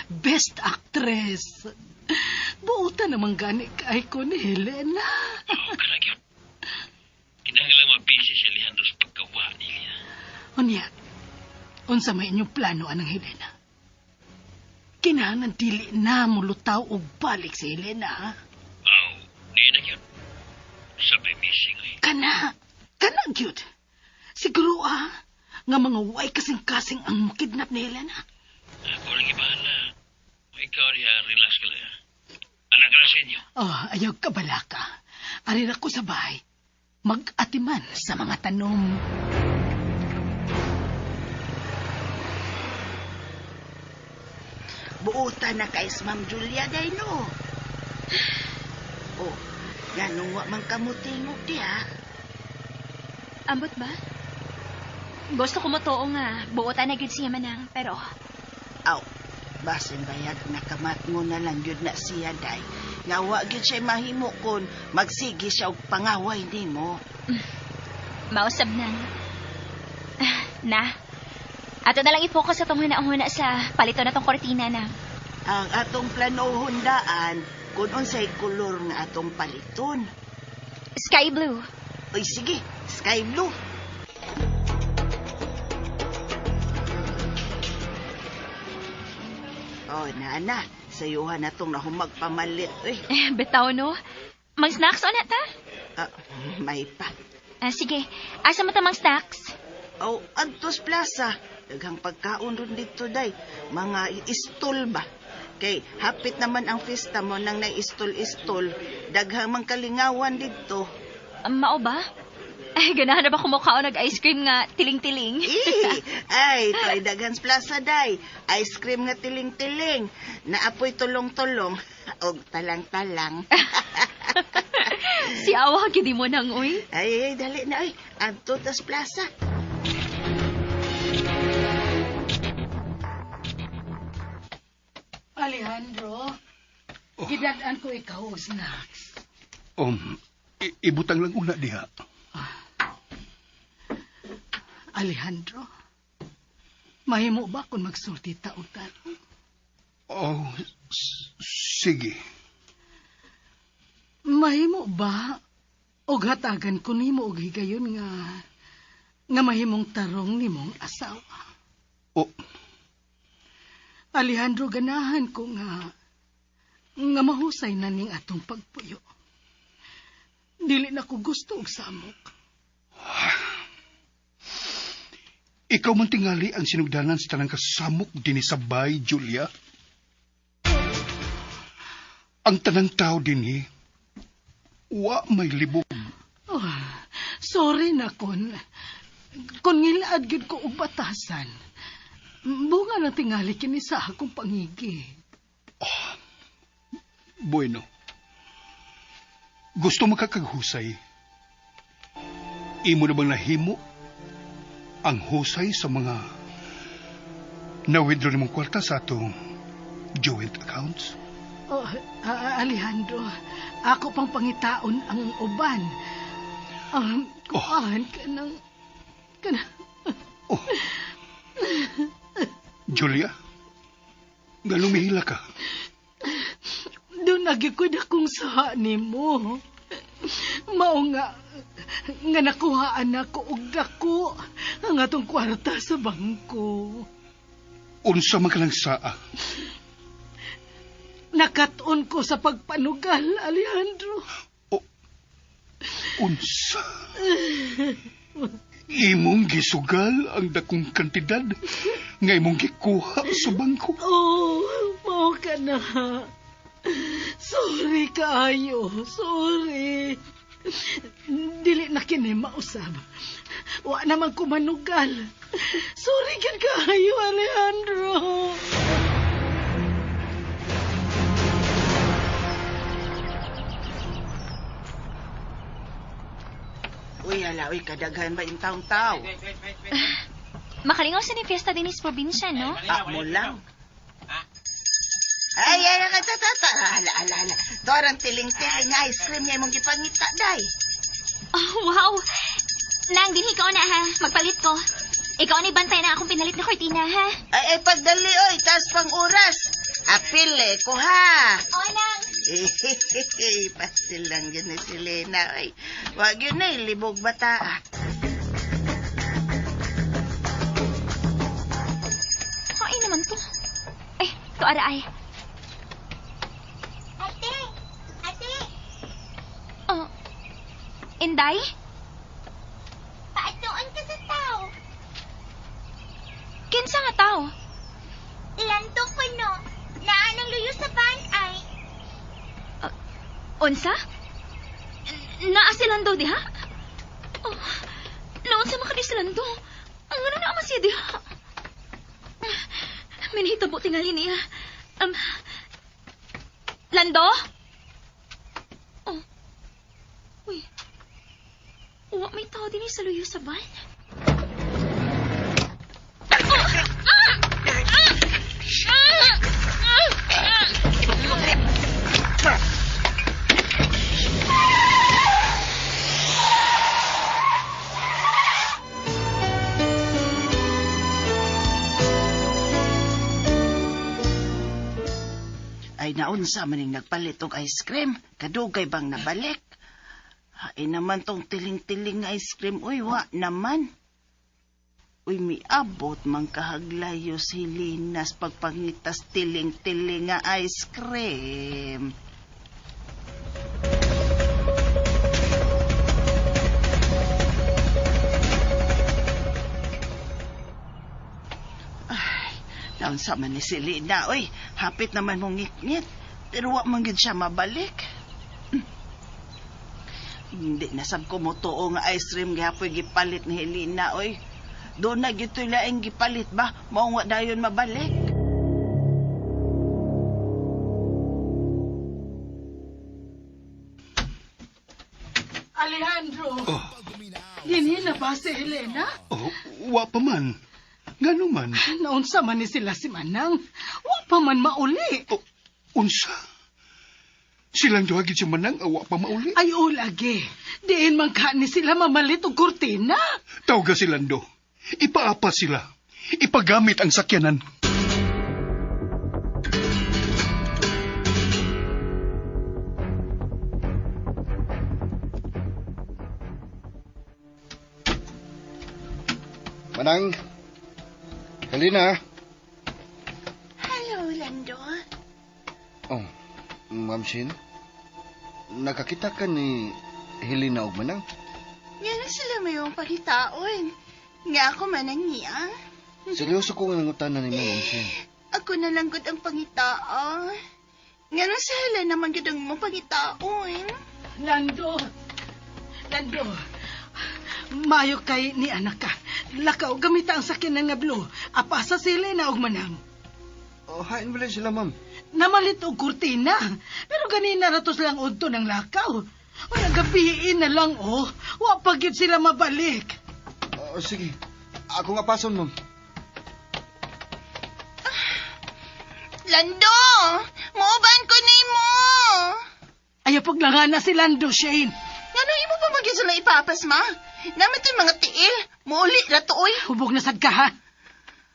C: Best actress. Buutan naman gani kay ko ni Helena.
H: Oo, kana gyud. Kinahanglan mabisi si Alejandro sa pagkawa ni Lina.
C: Unya, unsa may inyong plano anang Helena? Kinahanglan dili na mulutaw og balik si Helena. Ha?
H: Aw, di na gyud. Sabi missing ay.
C: Kana, kana gyud. Siguro ah, nga mga way kasing-kasing ang mukidnap ni Helena.
H: Ako lang ibahala. O ikaw diha, relax ka lang. Anak ka na sa inyo.
C: Oh, ayaw kabalaka. Ari ra ko sa bahay. Mag-atiman sa mga tanom.
D: Buutan na kay Ma'am Julia day no. Oh, ganong wa man kamutingog di ha.
E: Ambot ba? Gusto ko mo too nga. Buotan na gyud siya manang. Pero,
D: Aw, basin bayag nakamat mo na lang yun na siya day. Nga wa gyud siya mahimo kon magsige siya og pangaway nimo.
E: mausab nang. Na. Ato na lang i-focus sa tong huna-huna sa palito na tong kortina na.
D: Ang atong planohon daan kung unsay kolor nga atong paliton.
E: Sky blue.
D: Oy sige, sky blue. Oh, nana, sayuhan na tong nahumagpamalit. Uy,
E: Eh, bitaw no. Mang-snacks o na ta?
D: ah, may pa.
E: Ah, sige. Asa mo ta mang-snacks?
D: Oh, Antos Plaza. Daghang pagkaon ron dito, day. Mga istol ba? Kay, hapit naman ang fiesta mo nang naistol-istol. Daghang mang kalingawan dito.
E: Mao ba? Ay, ganahan na ba kumukha o nag-ice cream nga tiling-tiling?
D: Eh, ay, try Daghans Plaza, day. Ice cream nga tiling-tiling. Naapoy tulong-tulong. Og talang-talang.
E: Si awa, gidi mo nang, uy.
D: Ay, ay, dali na, ay. Antos Plaza.
C: Alejandro, gidad-an ko ikaw og snacks.
G: Ibutang lang una diha.
C: Alejandro, mahimo ba kung magsulti ta og tarong?
G: Oh, sige.
C: Mahimo ba og hatagan ko nimo og higayon nga nga mahimong tarong nimong asawa?
G: Oh,
C: Alejandro, ganahan ko nga nga mahusay na ning atong pagpuyo. Dili na ko gusto og samok.
G: Ikaw man tingali ang sinugdanan sa tanang kasamok dinhi sa bay, Julia. Ang tanang tao dinhi, wa may libog.
C: Oh, sorry na kon. Kon ngilaad gyud ko og batasan. Bunga na tingali kini sa akong pangigi.
G: Bueno. Gusto mo kakaghusay. Imo na bang nahimo ang husay sa mga na-withdraw nimong kwarta sa atong joint accounts?
C: Oh, Alejandro, ako pang pangitaon ang uban.
G: Oh.
C: Kuan ka ng... Kana,
G: Oh. Julia, nga lumihila ka.
C: doon nagikod akong saha nimo. Mao nga, nga nakuhaan ako og dako ang atong kwarta sa bangko.
G: Unsa man ka lang saa.
C: Nakatuon ko sa pagpanugal, Alejandro.
G: Unsa? Imong gisugal ang dakong kantidad nga imong gikuha sa bangko.
C: Oh, mao ka na. Sorry kaayo, sorry. Dili na kini mausab. Wa naman ko manugal. Sorry gyud kaayo, Alejandro.
D: Uy, hala, uy, kadaghan ba yung taong-tao?
E: Makalingaw sa ni fiesta dinis probinsya, no?
D: Ah, mo lang. Ay, ay, ay, ta, ta, ta. Hala, hala, hala. Dorang tiling-tiling ice cream niya imong gipangita, day.
E: Oh, wow! Nang, dinhi ka na ha. Magpalit ko. Ikaw ni bantay na akong pinalit na kortina, ha?
D: Ay, ay, pagdali, oy, taas pang oras. Apil, eh, ko, ha.
E: Oo, Nang.
D: Pastil lang yun ni si Lena, oy. Wag yun na, eh, libog bata, ah.
E: Ay naman to. Ay, to ara ay. Ate! Ate! Oh, Inday? Paatuan ka sa tao. Kinsa nga tao?
I: Lanto ko no. Naa ng luyo sa van ay.
E: Unsa? Naa si Lando diha? Oh, naunsa man kani si Lando? Ang ano na man siya diha? Minhitabo tingali niya. Lando? Oh. Uy. Wa may tao din sa luyo sa van.
D: Ay, naunsa maning nagpalit og ice cream. Kadugay bang nabalik? Ay naman tong tiling-tiling nga ice cream. Uy, wa naman. Uy, miabot man kahaglayo si Linas pagpangitas tiling-tiling nga ice cream. Ay, naunsa man ni si Lina. Uy, hapit naman mong ngit-ngit. Pero wa man gid siya mabalik. Hindi na sab ko mo tuo nga ice cream gihapoy gipalit ni Helena, oy. Doon na gyud to'y laing gipalit ba? Mao nga dayon mabalik.
C: Alejandro. Dinhi na ba si Elena?
G: Oh, wa pa man. Ngano man?
C: Naunsa man ni sila si Manang. Wa pa man mauli.
G: Oh, unsa? Silang duha gid si Manang awa pa mauli.
C: Ay, o lagi. Diin man ka ni sila mamalit og kurtina.
G: Tawga si Lando. Ipaapa sila. Ipagamit ang sakyanan.
F: Manang, Helena.
D: Hello, Lando.
F: Oh, Ma'am Shin. Nakakita ka ni Helena og Manang?
D: Nga na sila mayong pagitaon. Nga ako manang niya.
F: Seryoso ko nga nangutana ni Ma'am Shin.
D: Ako na lang gud ang pangitaon. Nga na si Helena man gud ang imong pangitaon.
C: Lando. Lando. Mayo kay ni anak ka. Lakaw, gamita ang sakyanan nga blue. Apa sa sila na og Manang.
F: Oh, hain ba sila, ma'am?
C: Namalit og kurtina. Pero ganina na to silang udto ng lakaw. O nagabiin na lang, oh. Wa pa gyud sila mabalik.
F: Oh, sige. Ako nga pason, ma'am.
D: Lando! Muuban ko nimo!
C: Ayaw paglangana si Lando, Shane.
D: Ngano imo pa magyud sila ipapas, ma? Naman to'y mga tiil. Muuli ra to, oy.
C: Hubog na sad ka, ha?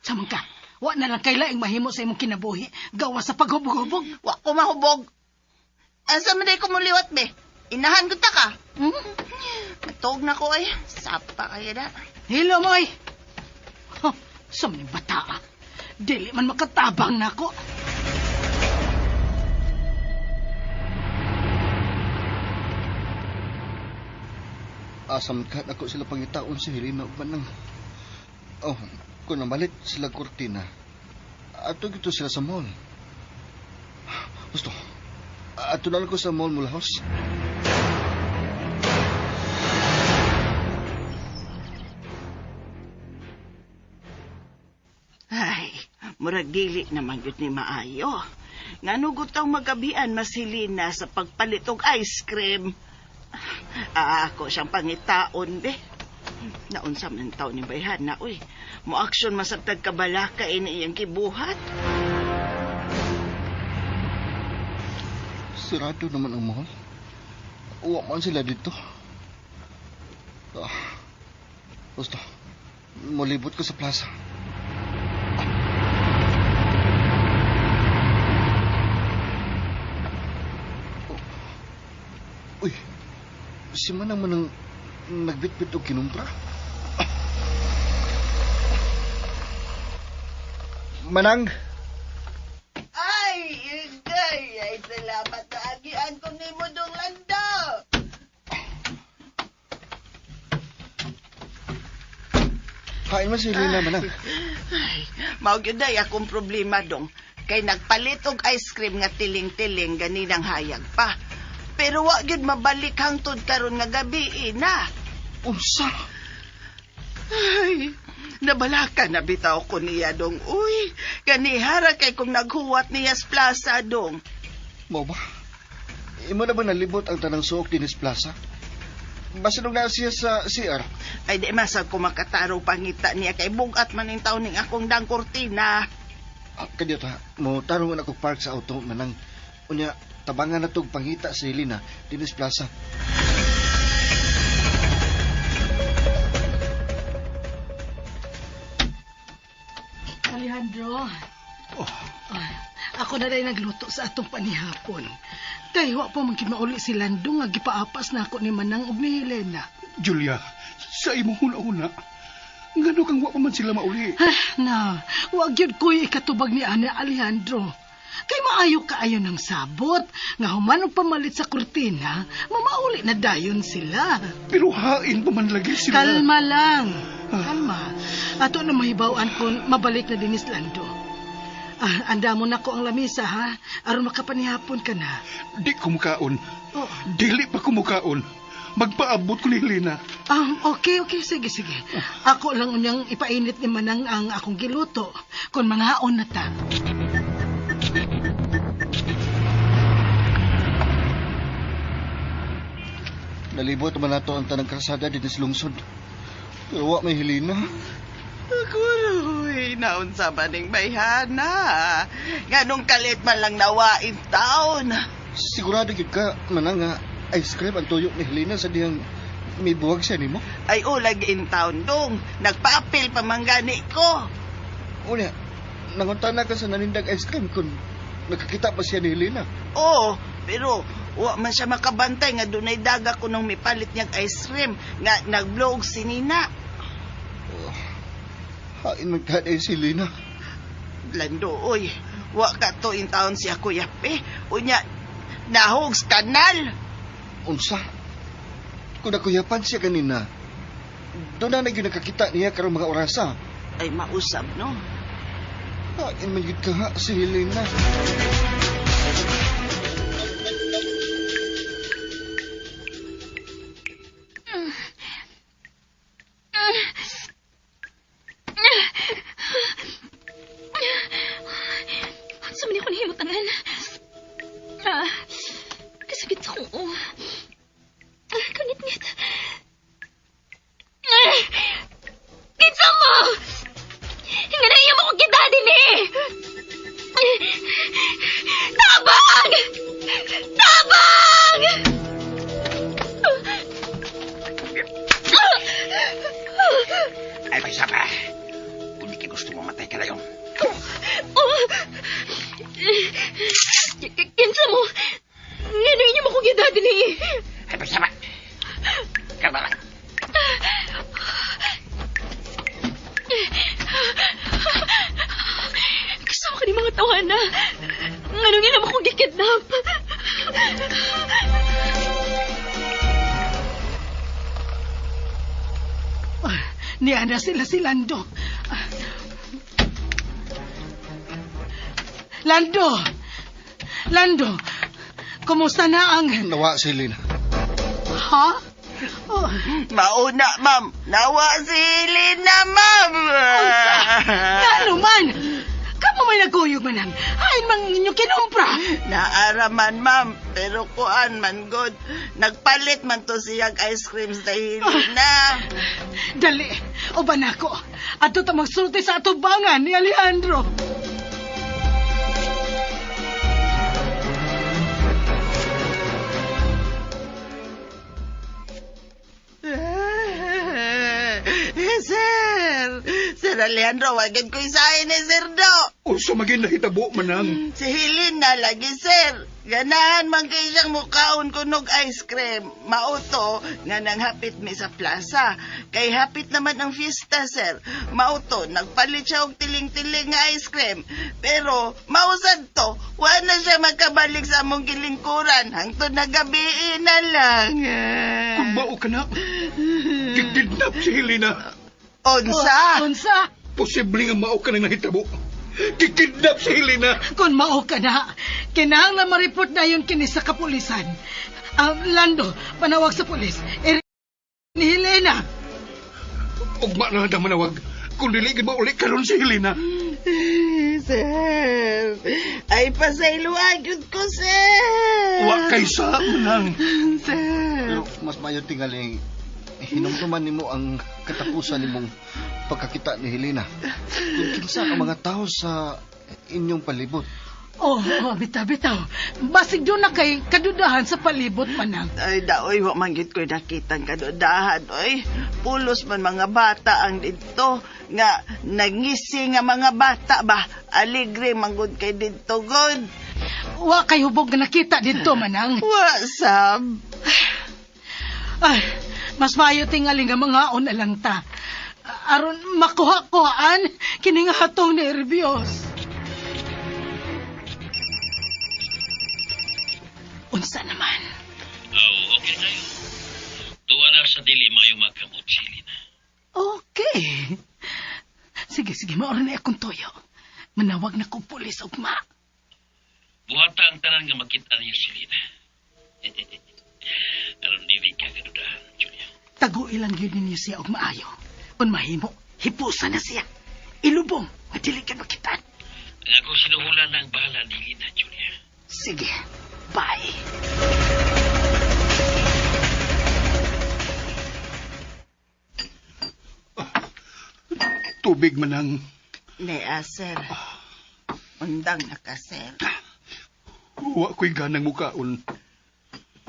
C: Samang ka. Wa na lang kay laing mahimo sa imong kinabuhi. Gawa sa paghubog-hubog.
D: Wa ko mahubog. Asa man day ko muliwat, be? Inahan ko ta ka.
C: Hmm?
D: Matog na ko, ay. Sapa kaya na.
C: Hello, moy. Huh, sa mga bata, ah. Dili man makatabang nako.
F: Asam ka ako sila pangitaon si Helena ug Manang. Oh, kung namalit sila kurtina, ato gito sila sa mall. Gusto, ato na lang ko sa mall mula house.
D: Ay, murag dili naman gyud ni maayo. Ngano gutaw magabian masilina sa pagpalit og ice cream. Ah, ako siyang pangitaon be. Naunsa man taon ni bayhan na uy. Mo aksyon masabtag kabalaka ini iyang kibuhat.
F: Sirado naman ang mall. Uwa man sila dito. Ah, gusto, molibot ko sa plaza. Oh. Uy, si Manang manang nagbitbit og kinumpra. Ah. Manang!
D: Ay, igay, ay salamat na agian ko nimo dong Lando.
F: Kain man si Helena, Manang.
D: Ay, mao gyud ay akong problema dong. Kay nagpalit og ice cream nga tiling-tiling ganinang hayag pa. Pero wa gyud mabalik hangtod karon nga gabi na.
F: Unsa?
D: Ay, nabalaka na bitaw ko niya dong. Uy, ganihara kay kung naghuwat niya sa plaza dong.
F: Mao ba? Imo na ba nalibot ang tanang suok dinis plaza? Basta nung naa siya sa CR.
D: Ay di masag ko makataro pangita niya kay bugat man ning taon ning akong dang kurtina.
F: Ah, kadiyot ha, mo tarong na ako park sa auto manang unya tabangan na tog pangita sa Helena dinis plaza.
C: Alejandro. Ah, ako na rin nagluto sa atong panihapon. Kay wa pa man mauli si Lando nga gipaapas na ako ni Manang ug ni Helena.
G: Julia, sa imong huna-huna, ngano kang wa pa man sila mauli?
C: Ah, na, wa gyud ko'y ikatubag ni Ana Alejandro. Kay maayo kaayo ng sabot, nga human og pamalit sa kurtina, mamauli na dayon sila.
G: Pero hain pa man lagi sila.
C: Kalma lang. Kalma. Ato na mahibaw-an kung mabalik na dinis Lando. Ah, anda mo na ko ang lamisa, ha? Aron makapanihapon ka na.
G: Di ko mukaon.
C: Oh.
G: Dili pa ko mukaon. Magpaabot ko ni Helena.
C: Okay, okay. Sige, sige. Ako lang unyang ipainit ni Manang ang akong giluto. Kung mangaon na ta.
F: Nalibot man nato ang tanang krasada dinis lungsod. Pero wa may Helena.
D: Aguroy, naunsa ba ning bayhana? Nganong kalit man lang nawa in town.
F: Sigurado gyud ka manang nga ice cream ang tuyo ni Helena sa diyang may buwag siya nimo.
D: Ay ulag in town dong. Nagpaapil pa man gani ko.
F: Unya, nangunta na ka sa nanindag ice cream kung nakakita pa siya ni Helena.
D: Oo, pero wa man siya makabantay nga dunay daga ko nung mipalit niyang ice cream nga nagblog si Nina.
F: Oh, hain man ka si Helena.
D: Lando, oy, wa ka to in town siya kuya pe. Unya, nahog sa kanal.
F: Unsa? Kung nakuyapan siya kanina, doon na na nakakita niya karong mga orasa.
D: Ay mausab, no?
F: Hain man gyud ka ha, si Helena.
E: Unsa man Ano ko nahimutangan? Kasakit sa kong oh. Kangit-ngit. Kinsa mo! Nga na iya mo kong kita din eh! Tabang! Tabang!
H: Ay, pagsapa. Kung di ka gusto mamatay ka na yun.
E: Oh! Kinsa mo? Nga na inyo mo kong kita din eh!
H: Ay, pagsapa. Kalma lang.
E: Gusto mo ka ni mga tawana. Nganong ila mo kong gikidnap?
C: Niya na sila si Lando. Lando! Lando! Kumusta na ang...
F: Nawa si Helena.
C: Ha? Oh,
D: Mauna, ma'am. Nawa si Helena, ma'am.
C: Ngano man? Kamo may nagkuyog manang. Hain mang inyo kinumpra.
D: Naaraman, ma'am. Pero kuan man, god. Nagpalit man to siyang ice creams na Helena.
C: Dali, uban ako. Ato ta magsulti sa atubangan ni Alejandro.
D: Sir! Sir Alejandro, wag ko isahin ni Sir Do.
G: Unsa maging nahitabo manang.
D: Si Helena lagi, sir. Ganahan man kay siyang mukaon kunog ice cream. Mauto nga nanghapit mi sa plaza. Kay hapit naman ang fiesta, sir. Mauto, nagpalit siya og tiling-tiling nga ice cream. Pero, mausad to, wa na siya makabalik sa among gilingkuran. Hangtod na gabi na lang.
G: Kung mao ka na, gikidnap si Helena.
D: Unsa?
C: Oh, unsa?
G: Posible nga mao ka nang nahitabo. Gikidnap si Helena.
C: Kung mao ka na, kinahanglan ma-report na yun kini sa kapulisan. Lando, panawag sa pulis. Ni Helena.
G: Ugma na lang manawag. Kung dili gid mauli karon si Helena.
D: Sir, ay pasayloan gyud ko, sir.
G: Wa kay sa manang.
D: Sir.
F: Pero mas mayo tingaling hinumduman nimo ang katapusan nimong pagkakita ni Helena. Kung kinsa ang mga tao sa inyong palibot.
C: Oh, bitaw, bitaw. Basig doon na kay kadudahan sa palibot manang.
D: Ay, daoy, wa man gyud ko'y nakitang kadudahan, oy. Pulos man mga bata ang didto. Nga, nangisi nga mga bata ba? Aligre man gud kay didto, god.
C: Wa kay hubog nga nakita didto manang.
D: Wa, sab.
C: Ay, mas maayo tingali nga mga na lang ta. Aron makuha-kuhaan kini nga hatong nervyos. Unsa naman?
H: Oh, okay tayo. Tuwa na sa dili maayong magkamot si Helena.
C: Okay. Sige, sige, maura na akong toyo. Manawag na kong pulis ugma.
H: Buhata ang tanan nga makita niyo si Helena. Aron dili ka kadudahan, Julia.
C: Taguin lang yun ninyo siya og maayo. Kung mahimo, hipusa na siya. Ilubong, nga dili ka makitaan.
H: Ang akong sinuhulan na ang bahala ni Helena, Julia.
C: Sige, bye.
G: Tubig manang.
D: Nea, sir. Undang na ka, sir.
G: Wa ko'y ganang mukaon.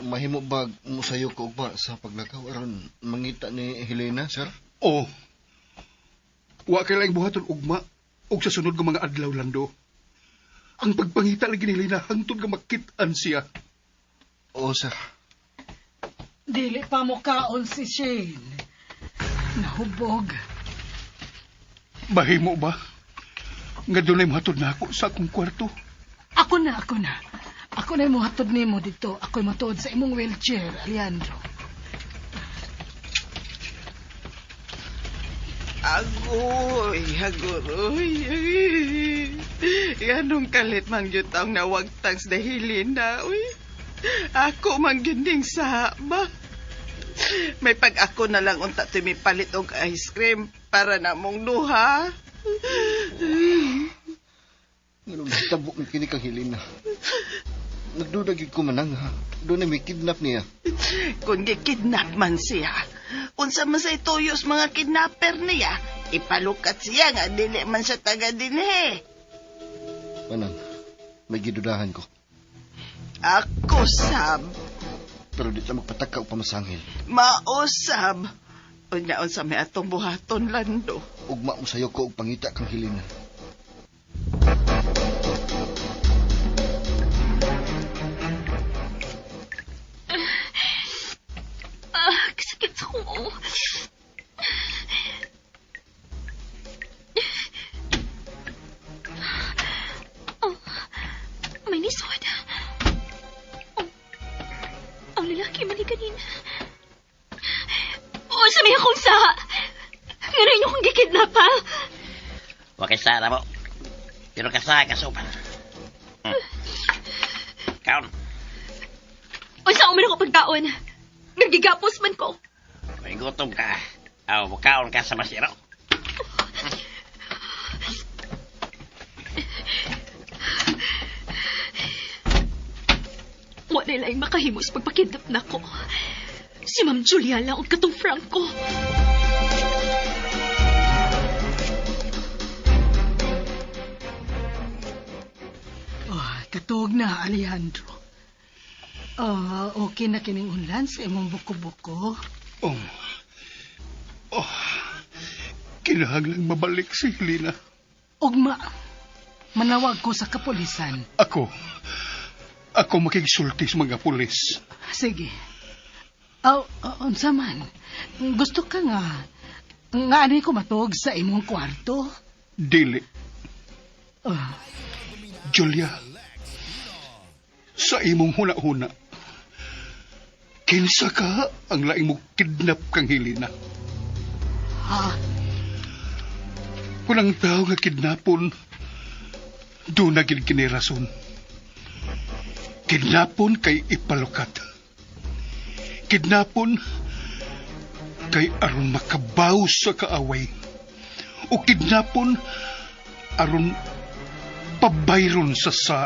F: Mahimo ba musayo ko ugma sa paglakaw aron mangita ni Helena, sir?
G: Oh. Wa kay laing buhaton ugma og sa sunod nga mga adlaw, Lando. Ang pagpangita lagi ni Helena hangtod nga makit-an siya.
F: Oo, sir.
C: Dili pa mo kaon si Shane. Nahubog.
G: Mahimo ba? Nga dunay mohatod na ako sa akong kwarto.
C: Ako na, ako na. Ako na mohatod nimo dito. Ako'y matuod sa imong wheelchair, Alejandro.
D: Agoy, aguroy. Ganong kalit man gyud ang nawagtang sa Helena, uy. Ako man gyud ning saba. May pag ako na lang unta tumipalit og ice cream para na mong duha.
F: Nganong nahitabo man kini kang Helena. Nagduda gyud ko manang ha. Doon na may kidnap niya.
D: Kung gikidnap man siya, unsa man sa ituyos mga kidnapper niya, ipalukat siya nga dili man siya taga dinhi.
F: Manang, may gidudahan ko.
D: Ako sab,
F: Pero di ta magpataka og pamasangil.
D: mausab. Unya unsa may atong buhaton Lando.
F: Ugma mo sayo ko og pangita kang Helena.
E: Ah, kasakit sa kumo. Oh, may nisod. Oh, ang lalaki man ni kanina. Oh, sa may akong sa. Nga inyo kong gikidnap, ha?
H: Wa kay sara mo. Pero kasa ka sopa. Kaon.
E: Unsa man ako pagkaon? Nagigapos man ko.
H: May gutom ka. Aw, mukaon ka sa masiro.
E: Wala lang makahimos pagpakidnap nako. Si Ma'am Julia lang og katong Franco.
C: Oh, katuog na, Alejandro. Ah, okay na kining unlan sa imong buko-buko.
G: Oh. Oh. Kinahanglang mabalik si Helena.
C: Ugma, manawag ko sa kapulisan.
G: Ako. Ako makigsulti sa mga pulis.
C: Sige. Aw, unsa man. Gusto ka nga. Nga ani ko matuog sa imong kwarto?
G: Dili.
C: Ah,
G: Julia, sa imong huna-huna, kinsa ka ang laing mo kidnap kang Helena?
C: ha?
G: Kung ang tao nga kidnapon, doon na gid kini rason. Kidnapon kay ipalukat. Kidnapon kay aron makabaw sa kaaway. O kidnapon aron pabayron sa sa.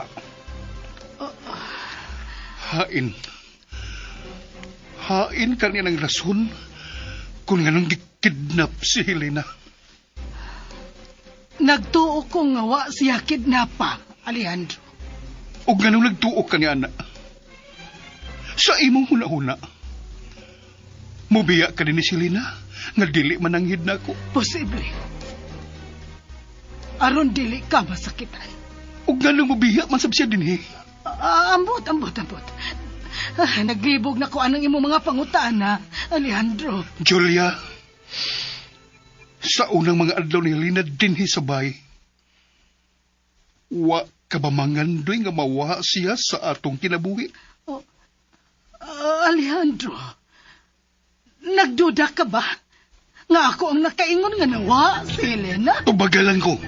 G: Hain. Hain kaniya ng rason kung nganong gikidnap si Helena.
C: Nagtuo ko nga wa siya kidnapa, Alejandro.
G: O ganong nagtuo ka ni ana. Sa imong huna-huna, mubiya ka din ni Selena nga dili mananghid na ako.
C: Posible. Aron dili ka masakitan.
G: O ganong mubiya man sab siya dinhi.
C: Ah, ambot, ambot, ambot. Ah, naglibog na ko anang imong mga pangutana, Alejandro.
G: Julia, sa unang mga adlaw ni Helena dinhi sa bay, wa ka ba mangandoy nga mawa siya sa atong kinabuhi?
C: Oh, ah, Alejandro, nagduda ka ba? Nga ako ang nakaingon nga nawa si Helena?
G: Tubagalan ko.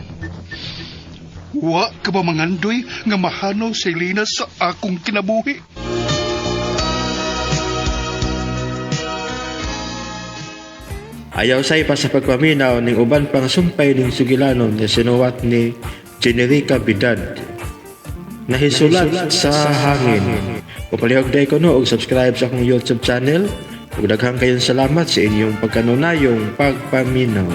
G: Wa ka ba mangandoy nga mahanaw si Helena sa akong kinabuhi?
A: Ayaw say pa sa pagpaminaw ning uban pang sumpay ning sugilanon nga sinuwat ni Generica Bidad. Nahisulat sa hangin. Upalihog day ko no og subscribe sa akong YouTube channel. Ug daghang kayong salamat sa inyong pagkanunayong pagpaminaw.